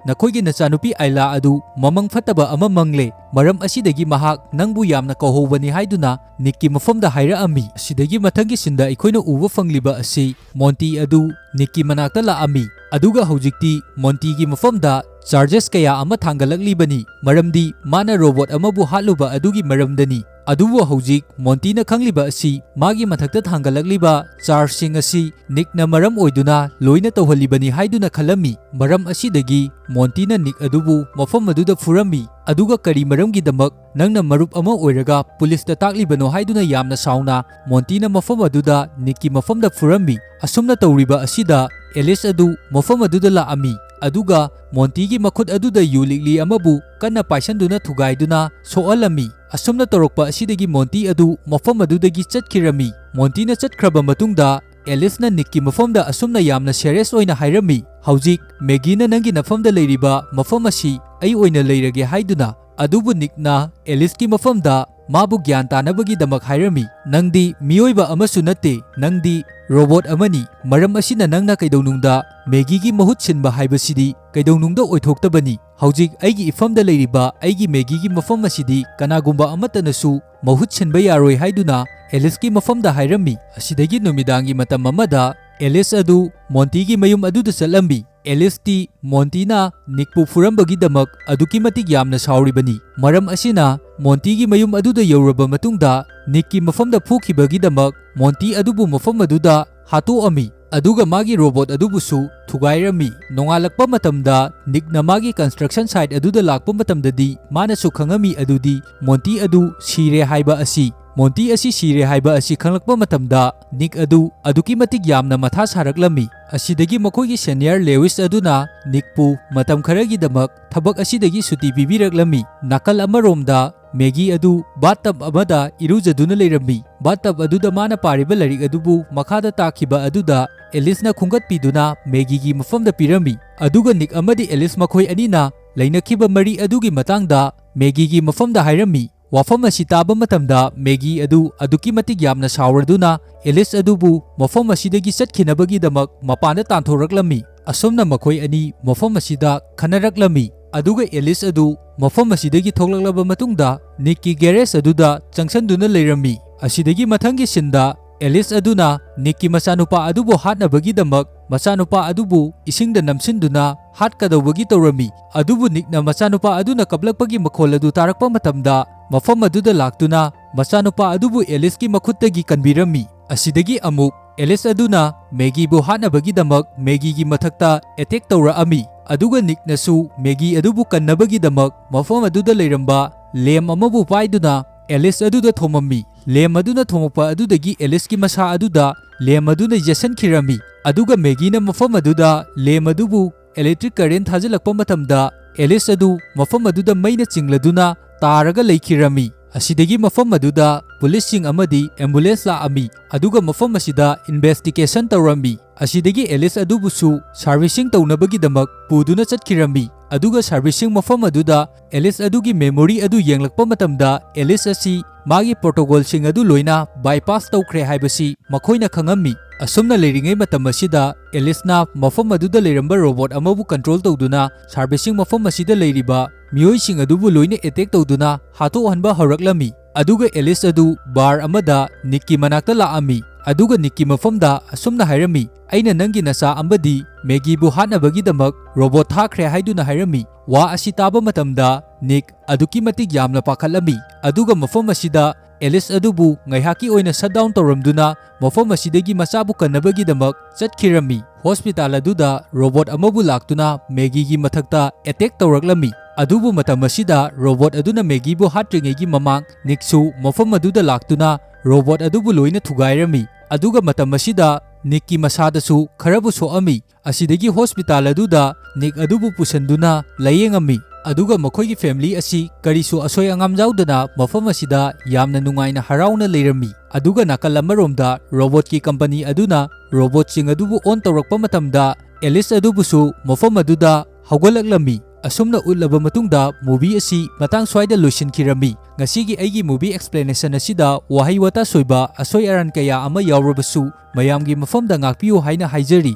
"ꯅꯈꯣꯏꯒꯤ ꯅꯆꯥꯅꯨꯄꯤ ꯑꯥꯏꯂꯥ ꯑꯗꯨ ꯃꯃꯪ ꯐꯠꯇꯕ ꯑꯃ ꯃꯪꯂꯦ, ꯃꯔꯝ ꯑꯁꯤꯗꯒꯤ ꯃꯍꯥꯛ ꯅꯪꯕꯨ ꯌꯥꯝꯅ ꯀꯧꯍꯧꯕꯅꯤ" ꯍꯥꯏꯗꯨꯅ ꯅꯤꯛꯀꯤ ꯃꯐꯝꯗ ꯍꯥꯏꯔꯛꯑꯝꯃꯤ꯫ ꯑꯁꯤꯗꯒꯤ ꯃꯊꯪꯒꯤ ꯁꯤꯟꯗ ꯑꯩꯈꯣꯏꯅ ꯎꯕ ꯐꯪꯂꯤꯕ ꯑꯁꯤ ꯃꯣꯟꯇꯤ ꯑꯗꯨ ꯅꯤꯛꯀꯤ ꯃꯅꯥꯛꯇ ꯂꯥꯛꯑꯝꯃꯤ꯫ ꯑꯗꯨꯒ ꯍꯧꯖꯤꯛꯇꯤ ꯃꯣꯟꯇꯤꯒꯤ ꯃꯐꯝꯗ ꯆꯥꯔꯖꯦꯁ ꯀꯌꯥ ꯑꯃ ꯊꯥꯡꯒꯠꯂꯛꯂꯤꯕꯅꯤ, ꯃꯔꯝꯗꯤ ꯃꯥꯅ ꯔꯣꯕꯣꯠ ꯑꯃꯕꯨ ꯍꯥꯠꯂꯨꯕ ꯑꯗꯨꯒꯤ ꯃꯔꯝꯗꯅꯤ꯫ ꯑꯗꯨꯕꯨ ꯍꯧꯖꯤꯛ ꯃꯣꯟꯇꯤꯅ ꯈꯪꯂꯤꯕ ꯑꯁꯤ ꯃꯥꯒꯤ ꯃꯊꯛꯇ ꯊꯥꯡꯒꯠꯂꯛꯂꯤꯕ ꯆꯥꯔꯖꯁꯤꯡ ꯑꯁꯤ ꯅꯤꯛꯅ ꯃꯔꯝ ꯑꯣꯏꯗꯨꯅ ꯂꯣꯏꯅ ꯇꯧꯍꯜꯂꯤꯕꯅꯤ ꯍꯥꯏꯗꯨꯅ ꯈꯜꯂꯝꯃꯤ꯫ ꯃꯔꯝ ꯑꯁꯤꯗꯒꯤ ꯃꯣꯟꯇꯤꯅ ꯅꯤꯛ ꯑꯗꯨꯕꯨ ꯃꯐꯝ ꯑꯗꯨꯗ ꯐꯨꯔꯝꯃꯤ꯫ ꯑꯗꯨꯒ ꯀꯔꯤ ꯃꯔꯝꯒꯤꯗꯃꯛ ꯅꯪꯅ ꯃꯔꯨꯞ ꯑꯃ ꯑꯣꯏꯔꯒ ꯄꯨꯂꯤꯁꯇ ꯇꯥꯛꯂꯤꯕꯅꯣ ꯍꯥꯏꯗꯨꯅ ꯌꯥꯝꯅ ꯁꯥꯎꯅ ꯃꯣꯟꯇꯤꯅ ꯃꯐꯝ ꯑꯗꯨꯗ ꯅꯤꯛꯀꯤ ꯃꯐꯝꯗ ꯐꯨꯔꯝꯃꯤ꯫ ꯑꯁꯨꯝꯅ ꯇꯧꯔꯤꯕ ꯑꯁꯤꯗ ꯑꯦꯂꯤꯁ ꯑꯗꯨ ꯃꯐꯝ ꯑꯗꯨꯗ ꯂꯥꯛꯑꯝꯃꯤ, ꯑꯗꯨꯒ ꯃꯣꯟꯇꯤꯒꯤ ꯃꯈꯨꯠ ꯑꯗꯨꯗ ꯌꯨ ꯂꯤꯛꯂꯤ ꯑꯃꯕꯨ ꯀꯟꯅ ꯄꯥꯏꯁꯟꯗꯨꯅ ꯊꯨꯒꯥꯏꯗꯨꯅ ꯁꯣꯛꯍꯜꯂꯝꯃꯤ꯫ ꯑꯁꯨꯝꯅ ꯇꯧꯔꯛꯄ ꯑꯁꯤꯗꯒꯤ ꯃꯣꯟꯇꯤ ꯑꯗꯨ ꯃꯐꯝ ꯑꯗꯨꯗꯒꯤ ꯆꯠꯈꯤꯔꯝꯃꯤ꯫ ꯃꯣꯟꯇꯤꯅ ꯆꯠꯈ꯭ꯔꯕ ꯃꯇꯨꯡꯗ ꯑꯦꯂꯤꯁꯅ ꯅꯤꯛꯀꯤ ꯃꯐꯝꯗ ꯑꯁꯨꯝꯅ ꯌꯥꯝꯅ ꯁꯦꯔꯤꯌꯁ ꯑꯣꯏꯅ ꯍꯥꯏꯔꯝꯃꯤ, "ꯍꯧꯖꯤꯛ ꯃꯦꯒꯤꯅ ꯅꯪꯒꯤ ꯅꯐꯝꯗ ꯂꯩꯔꯤꯕ ꯃꯐꯝ ꯑꯁꯤ ꯑꯩ ꯑꯣꯏꯅ ꯂꯩꯔꯒꯦ" ꯍꯥꯏꯗꯨꯅ꯫ ꯑꯗꯨꯕꯨ ꯅꯤꯛꯅ ꯑꯦꯂꯤꯁꯀꯤ ꯃꯐꯝꯗ ꯃꯥꯕꯨ ꯒ꯭ꯌꯥꯟ ꯇꯥꯅꯕꯒꯤꯗꯃꯛ ꯍꯥꯏꯔꯝꯃꯤ, "ꯅꯪꯗꯤ ꯃꯤꯑꯣꯏꯕ ꯑꯃꯁꯨ ꯅꯠꯇꯦ, ꯅꯪꯗꯤ ꯔꯣꯕꯣꯠ ꯑꯃꯅꯤ꯫ ꯃꯔꯝ ꯑꯁꯤꯅ ꯅꯪꯅ ꯀꯩꯗꯧꯅꯨꯡꯗ ꯃꯦꯒꯤꯒꯤ ꯃꯍꯨꯠ ꯁꯤꯟꯕ ꯍꯥꯏꯕꯁꯤꯗꯤ ꯀꯩꯗꯧꯅꯨꯡꯗ ꯑꯣꯏꯊꯣꯛꯇꯕꯅꯤ꯫ ꯍꯧꯖꯤꯛ ꯑꯩꯒꯤ ꯏꯐꯝꯗ ꯂꯩꯔꯤꯕ ꯑꯩꯒꯤ ꯃꯦꯒꯤꯒꯤ ꯃꯐꯝ ꯑꯁꯤꯗꯤ ꯀꯅꯥꯒꯨꯝꯕ ꯑꯃꯠꯇꯅꯁꯨ ꯃꯍꯨꯠ ꯁꯤꯟꯕ ꯌꯥꯔꯣꯏ" ꯍꯥꯏꯗꯨꯅ ꯑꯦꯂꯤꯁꯀꯤ ꯃꯐꯝꯗ ꯍꯥꯏꯔꯝꯃꯤ꯫ ꯑꯁꯤꯗꯒꯤ ꯅꯨꯃꯤꯗꯥꯡꯒꯤ ꯃꯇꯝ ꯑꯃꯗ ꯑꯦꯂꯤꯁ ꯑꯗꯨ ꯃꯣꯟꯇꯤꯒꯤ ꯃꯌꯨꯝ ꯑꯗꯨꯗ ꯆꯠꯂꯝꯃꯤ꯫ ꯑꯦꯂꯤꯁꯇꯤ ꯃꯣꯟꯇꯤꯅ ꯅꯤꯛꯄꯨ ꯐꯨꯔꯝꯕꯒꯤꯗꯃꯛ ꯑꯗꯨꯛꯀꯤ ꯃꯇꯤꯛ ꯌꯥꯝꯅ ꯁꯥꯎꯔꯤꯕꯅꯤ꯫ ꯃꯔꯝ ꯑꯁꯤꯅ ꯃꯣꯟꯇꯤꯒꯤ ꯃꯌꯨꯝ ꯑꯗꯨꯗ ꯌꯧꯔꯕ ꯃꯇꯨꯡꯗ ꯅꯤꯛꯀꯤ ꯃꯐꯝꯗ ꯐꯨꯈꯤꯕꯒꯤꯗꯃꯛ ꯃꯣꯟꯇꯤ ꯑꯗꯨꯕꯨ ꯃꯐꯝ ꯑꯗꯨꯗ ꯍꯥꯠꯇꯣꯛꯑꯝꯃꯤ꯫ ꯑꯗꯨꯒ ꯃꯥꯒꯤ ꯔꯣꯕꯣꯠ ꯑꯗꯨꯕꯨꯁꯨ ꯊꯨꯒꯥꯏꯔꯝꯃꯤ꯫ ꯅꯣꯡꯉꯥꯜꯂꯛꯄ ꯃꯇꯝꯗ ꯅꯤꯛꯅ ꯃꯥꯒꯤ ꯀꯟꯁꯇ꯭ꯔꯛꯁꯟ ꯁꯥꯏꯠ ꯑꯗꯨꯗ ꯂꯥꯛꯄ ꯃꯇꯝꯗꯗꯤ ꯃꯥꯅꯁꯨ ꯈꯪꯉꯝꯃꯤ ꯑꯗꯨꯗꯤ ꯃꯣꯟꯇꯤ ꯑꯗꯨ ꯁꯤꯔꯦ ꯍꯥꯏꯕ ꯑꯁꯤ꯫ ꯃꯣꯟꯇꯤ ꯑꯁꯤ ꯁꯤꯔꯦ ꯍꯥꯏꯕ ꯑꯁꯤ ꯈꯪꯂꯛꯄ ꯃꯇꯝꯗ ꯅꯤꯛ ꯑꯗꯨ ꯑꯗꯨꯛꯀꯤ ꯃꯇꯤꯛ ꯌꯥꯝꯅ ꯃꯊꯥ ꯁꯥꯔꯛꯂꯝꯃꯤ꯫ ꯑꯁꯤꯗꯒꯤ ꯃꯈꯣꯏꯒꯤ ꯁꯦꯅꯤꯌꯔ ꯂꯦꯋꯤꯁ ꯑꯗꯨꯅ ꯅꯤꯛꯄꯨ ꯃꯇꯝ ꯈꯔꯒꯤꯗꯃꯛ ꯊꯕꯛ ꯑꯁꯤꯗꯒꯤ ꯁꯨꯇꯤ ꯄꯤꯕꯤꯔꯛꯂꯝꯃꯤ꯫ ꯅꯥꯀꯜ ꯑꯃꯔꯣꯝꯗ ꯃꯦꯒꯤ ꯑꯗꯨ ꯕꯥꯠꯇꯕ ꯑꯃꯗ ꯏꯔꯨꯖꯗꯨꯅ ꯂꯩꯔꯝꯃꯤ꯫ ꯕꯥꯠꯇꯕ ꯑꯗꯨꯗ ꯃꯥꯅ ꯄꯥꯔꯤꯕ ꯂꯥꯏꯔꯤꯛ ꯑꯗꯨꯕꯨ ꯃꯈꯥꯗ ꯇꯥꯈꯤꯕ ꯑꯗꯨꯗ ꯑꯦꯂꯤꯁꯅ ꯈꯨꯝꯒꯠꯄꯤꯗꯨꯅ ꯃꯦꯒꯤꯒꯤ ꯃꯐꯝꯗ ꯄꯤꯔꯝꯃꯤ꯫ ꯑꯗꯨꯒ ꯅꯤꯛ ꯑꯃꯗꯤ ꯑꯦꯂꯤꯁ ꯃꯈꯣꯏ ꯑꯅꯤꯅ ꯂꯩꯅꯈꯤꯕ ꯃꯔꯤ ꯑꯗꯨꯒꯤ ꯃꯇꯥꯡꯗ ꯃꯦꯒꯤꯒꯤ ꯃꯐꯝꯗ ꯍꯥꯏꯔꯝꯃꯤ꯫ ꯋꯥꯐꯝ ꯑꯁꯤ ꯇꯥꯕ ꯃꯇꯝꯗ ꯃꯦꯒꯤ ꯑꯗꯨ ꯑꯗꯨꯛꯀꯤ ꯃꯇꯤꯛ ꯌꯥꯝꯅ ꯁꯥꯎꯔꯗꯨꯅ ꯑꯦꯂꯤꯁ ꯑꯗꯨꯕꯨ ꯃꯐꯝ ꯑꯁꯤꯗꯒꯤ ꯆꯠꯈꯤꯅꯕꯒꯤꯗꯃꯛ ꯃꯄꯥꯟꯗ ꯇꯥꯟꯊꯣꯔꯛꯂꯝꯃꯤ꯫ ꯑꯁꯨꯝꯅ ꯃꯈꯣꯏ ꯑꯅꯤ ꯃꯐꯝ ꯑꯁꯤꯗ ꯈꯟꯅꯔꯛꯂꯝꯃꯤ꯫ ꯑꯗꯨꯒ ꯑꯦꯂꯤꯁ ꯑꯗꯨ ꯃꯐꯝ ꯑꯁꯤꯗꯒꯤ ꯊꯣꯛꯂꯛꯂꯕ ꯃꯇꯨꯡꯗ ꯅꯤꯛꯀꯤ ꯒꯦꯔꯦꯖ ꯑꯗꯨꯗ ꯆꯪꯁꯤꯟꯗꯨꯅ ꯂꯩꯔꯝꯃꯤ꯫ ꯑꯁꯤꯗꯒꯤ ꯃꯊꯪꯒꯤ ꯁꯤꯟꯗ ꯑꯦꯂꯤꯁ ꯑꯗꯨꯅ ꯅꯤꯛꯀꯤ ꯃꯆꯥꯅꯨꯄꯥ ꯑꯗꯨꯕꯨ ꯍꯥꯠꯅꯕꯒꯤꯗꯃꯛ ꯃꯆꯥꯅꯨꯄꯥ ꯑꯗꯨꯕꯨ ꯏꯁꯤꯡꯗ ꯅꯝꯁꯤꯟꯗꯨꯅ ꯍꯥꯠꯀꯗꯧꯕꯒꯤ ꯇꯧꯔꯝꯃꯤ꯫ ꯑꯗꯨꯕꯨ ꯅꯤꯛꯅ ꯃꯆꯥꯅꯨꯄꯥ ꯑꯗꯨꯅ ꯀꯞꯂꯛꯄꯒꯤ ꯃꯈꯣꯜ ꯑꯗꯨ ꯇꯥꯔꯛꯄ ꯃꯇꯝꯗ ꯃꯐꯝ ꯑꯗꯨꯗ ꯂꯥꯛꯇꯨꯅ ꯃꯆꯥꯅꯨꯄꯥ ꯑꯗꯨꯕꯨ ꯑꯦꯂꯤꯁꯀꯤ ꯃꯈꯨꯠꯇꯒꯤ ꯀꯟꯕꯤꯔꯝꯃꯤ꯫ ꯑꯁꯤꯗꯒꯤ ꯑꯃꯨꯛ ꯑꯦꯂꯤꯁ ꯑꯗꯨꯅ ꯃꯦꯒꯤꯕꯨ ꯍꯥꯠꯅꯕꯒꯤꯗꯃꯛ ꯃꯦꯒꯤꯒꯤ ꯃꯊꯛꯇ ꯑꯦꯇꯦꯛ ꯇꯧꯔꯛꯑꯝꯃꯤ꯫ ꯑꯗꯨꯒ ꯅꯤꯛꯅꯁꯨ ꯃꯦꯒꯤ ꯑꯗꯨꯕꯨ ꯀꯟꯅꯕꯒꯤꯗꯃꯛ ꯃꯐꯝ ꯑꯗꯨꯗ ꯂꯩꯔꯝꯕ ꯂꯦꯝ ꯑꯃꯕꯨ ꯄꯥꯏꯗꯨꯅ ꯑꯦꯂꯤꯁ ꯑꯗꯨꯗ ꯊꯣꯝꯃꯝꯃꯤ꯫ ꯂꯦꯝ ꯑꯗꯨꯅ ꯊꯣꯝꯃꯛꯄ ꯑꯗꯨꯗꯒꯤ ꯑꯦꯂꯤꯁꯀꯤ ꯃꯁꯥ ꯑꯗꯨꯗ ꯂꯦꯝ ꯑꯗꯨꯅ ꯌꯦꯠꯁꯟꯈꯤꯔꯝꯃꯤ꯫ ꯑꯗꯨꯒ ꯃꯦꯒꯤꯅ ꯃꯐꯝ ꯑꯗꯨꯗ ꯂꯦꯝ ꯑꯗꯨꯕꯨ ꯏꯂꯦꯛꯇ꯭ꯔꯤꯛ ꯀꯔꯦꯟ ꯊꯥꯖꯤꯜꯂꯛꯄ ꯃꯇꯝꯗ ꯑꯦꯂꯤꯁ ꯑꯗꯨ ꯃꯐꯝ ꯑꯗꯨꯗ ꯃꯩꯅ ꯆꯤꯡꯂꯗꯨꯅ ꯇꯥꯔꯒ ꯂꯩꯈꯤꯔꯝꯃꯤ꯫ ꯑꯁꯤꯗꯒꯤ ꯃꯐꯝ ꯑꯗꯨꯗ ꯄꯨꯂꯤꯁꯁꯤꯡ ꯑꯃꯗꯤ ꯑꯦꯝꯕꯨꯂꯦꯟꯁ ꯂꯥꯛꯑꯝꯃꯤ, ꯑꯗꯨꯒ ꯃꯐꯝ ꯑꯁꯤꯗ ꯏꯟꯚꯦꯁꯇꯤꯒꯦꯁꯟ ꯇꯧꯔꯝꯃꯤ꯫ ꯑꯁꯤꯗꯒꯤ ꯑꯦꯂꯤꯁ ꯑꯗꯨꯕꯨꯁꯨ ꯁꯥꯔꯚꯤꯁꯤꯡ ꯇꯧꯅꯕꯒꯤꯗꯃꯛ ꯄꯨꯗꯨꯅ ꯆꯠꯈꯤꯔꯝꯃꯤ, ꯑꯗꯨꯒ ꯁꯥꯔꯚꯤꯁꯤꯡ ꯃꯐꯝ ꯑꯗꯨꯗ ꯑꯦꯂꯤꯁ ꯑꯗꯨꯒꯤ ꯃꯦꯃꯣꯔꯤ ꯑꯗꯨ ꯌꯦꯡꯂꯛꯄ ꯃꯇꯝꯗ ꯑꯦꯂꯤꯁ ꯑꯁꯤ ꯃꯥꯒꯤ ꯄ꯭ꯔꯣꯇꯣꯀꯣꯜꯁꯤꯡ ꯑꯗꯨ ꯂꯣꯏꯅ ꯕꯥꯏꯄꯥꯁ ꯇꯧꯈ꯭ꯔꯦ ꯍꯥꯏꯕꯁꯤ ꯃꯈꯣꯏꯅ ꯈꯪꯉꯝꯃꯤ꯫ ꯑꯁꯨꯝꯅ ꯂꯩꯔꯤꯉꯩ ꯃꯇꯝ ꯑꯁꯤꯗ ꯑꯦꯂꯤꯁꯅ ꯃꯐꯝ ꯑꯗꯨꯗ ꯂꯩꯔꯝꯕ ꯔꯣꯕꯣꯠ ꯑꯃꯕꯨ ꯀꯟꯇ꯭ꯔꯣꯜ ꯇꯧꯗꯨꯅ ꯁꯥꯔꯚꯤꯁꯤꯡ ꯃꯐꯝ ꯑꯁꯤꯗ ꯂꯩꯔꯤꯕ ꯃꯤꯑꯣꯏꯁꯤꯡ ꯑꯗꯨꯕꯨ ꯂꯣꯏꯅ ꯑꯦꯇꯦꯛ ꯇꯧꯗꯨꯅ ꯍꯥꯠꯇꯣꯛꯍꯟꯕ ꯍꯧꯔꯛꯂꯝꯃꯤ꯫ ꯑꯗꯨꯒ ꯑꯦꯂꯤꯁ ꯑꯗꯨ ꯕꯥꯔ ꯑꯃꯗ ꯅꯤꯛꯀꯤ ꯃꯅꯥꯛꯇ ꯂꯥꯛꯑꯝꯃꯤ, ꯑꯗꯨꯒ ꯅꯤꯛꯀꯤ ꯃꯐꯝꯗ ꯑꯁꯨꯝꯅ ꯍꯥꯏꯔꯝꯃꯤ, "ꯑꯩꯅ ꯅꯪꯒꯤ ꯅꯆꯥ ꯑꯃꯗꯤ ꯃꯦꯒꯤꯕꯨ ꯍꯥꯠꯅꯕꯒꯤꯗꯃꯛ ꯔꯣꯕꯣꯠ ꯊꯥꯈ꯭ꯔꯦ" ꯍꯥꯏꯗꯨꯅ ꯍꯥꯏꯔꯝꯃꯤ꯫ ꯋꯥ ꯑꯁꯤ ꯇꯥꯕ ꯃꯇꯝꯗ ꯅꯤꯛ ꯑꯗꯨꯛꯀꯤ ꯃꯇꯤꯛ ꯌꯥꯝꯅ ꯄꯥꯈꯠꯂꯝꯃꯤ, ꯑꯗꯨꯒ ꯃꯐꯝ ꯑꯁꯤꯗ ꯑꯦꯂꯤꯁ ꯑꯗꯨꯕꯨ ꯉꯥꯏꯍꯥꯛꯀꯤ ꯑꯣꯏꯅ ꯁꯠ ꯗꯥꯎꯟ ꯇꯧꯔꯝꯗꯨꯅ ꯃꯐꯝ ꯑꯁꯤꯗꯒꯤ ꯃꯆꯥꯕꯨ ꯀꯟꯅꯕꯒꯤꯗꯃꯛ ꯆꯠꯈꯤꯔꯝꯃꯤ꯫ ꯍꯣꯁꯄꯤꯇꯥꯜ ꯑꯗꯨꯗ ꯔꯣꯕꯣꯠ ꯑꯃꯕꯨ ꯂꯥꯛꯇꯨꯅ ꯃꯦꯒꯤꯒꯤ ꯃꯊꯛꯇ ꯑꯦꯇꯦꯛ ꯇꯧꯔꯛꯂꯝꯃꯤ꯫ ꯑꯗꯨꯕꯨ ꯃꯇꯝ ꯑꯁꯤꯗ ꯔꯣꯕꯣꯠ ꯑꯗꯨꯅ ꯃꯦꯒꯤꯕꯨ ꯍꯥꯠꯇ꯭ꯔꯤꯉꯩꯒꯤ ꯃꯃꯥꯡ ꯅꯤꯛꯁꯨ ꯃꯐꯝ ꯑꯗꯨꯗ ꯂꯥꯛꯇꯨꯅ ꯔꯣꯕꯣꯠ ꯑꯗꯨꯕꯨ ꯂꯣꯏꯅ ꯊꯨꯒꯥꯏꯔꯝꯃꯤ꯫ ꯑꯗꯨꯒ ꯃꯇꯝ ꯑꯁꯤꯗ ꯅꯤꯛꯀꯤ ꯃꯁꯥꯗꯁꯨ ꯈꯔꯕꯨ ꯁꯣꯛꯑꯝꯃꯤ꯫ ꯑꯁꯤꯗꯒꯤ ꯍꯣꯁꯄꯤꯇꯥꯜ ꯑꯗꯨꯗ ꯅꯤꯛ ꯑꯗꯨꯕꯨ ꯄꯨꯁꯤꯟꯗꯨꯅ ꯂꯥꯌꯦꯡꯉꯝꯃꯤ꯫ ꯑꯗꯨꯒ ꯃꯈꯣꯏꯒꯤ ꯐꯦꯃꯤꯂꯤ ꯑꯁꯤ ꯀꯔꯤꯁꯨ ꯑꯁꯣꯏ ꯑꯉꯥꯝ ꯌꯥꯎꯗꯅ ꯃꯐꯝ ꯑꯁꯤꯗ ꯌꯥꯝꯅ ꯅꯨꯡꯉꯥꯏꯅ ꯍꯔꯥꯎꯅ ꯂꯩꯔꯝꯃꯤ꯫ ꯑꯗꯨꯒ ꯅꯥꯀꯜ ꯑꯃꯔꯣꯝꯗ ꯔꯣꯕꯣꯠꯀꯤ ꯀꯝꯄꯅꯤ ꯑꯗꯨꯅ ꯔꯣꯕꯣꯠꯁꯤꯡ ꯑꯗꯨꯕꯨ ꯑꯣꯟ ꯇꯧꯔꯛꯄ ꯃꯇꯝꯗ ꯑꯦꯂꯤꯁ ꯑꯗꯨꯕꯨꯁꯨ ꯃꯐꯝ ꯑꯗꯨꯗ ꯍꯧꯒꯠꯂꯛꯂꯝꯃꯤ꯫ ꯑꯁꯨꯝꯅ ꯎꯠꯂꯕ ꯃꯇꯨꯡꯗ movie ꯑꯁꯤ ꯃꯇꯥꯡ ꯁ꯭ꯋꯥꯏꯗ ꯂꯣꯏꯁꯤꯟꯈꯤꯔꯝꯃꯤ꯫ ꯉꯁꯤꯒꯤ ꯑꯩꯒꯤ movie explanation ꯑꯁꯤꯗ ꯋꯥꯍꯩ ꯋꯥꯇꯥ ꯁꯣꯏꯕ, ꯑꯁꯣꯏ ꯑꯔꯥꯟ ꯀꯌꯥ ꯑꯃ ꯌꯥꯎꯔꯕꯁꯨ ꯃꯌꯥꯝꯒꯤ ꯃꯐꯝꯗ ꯉꯥꯛꯄꯤꯌꯨ ꯍꯥꯏꯅ ꯍꯥꯏꯖꯔꯤ꯫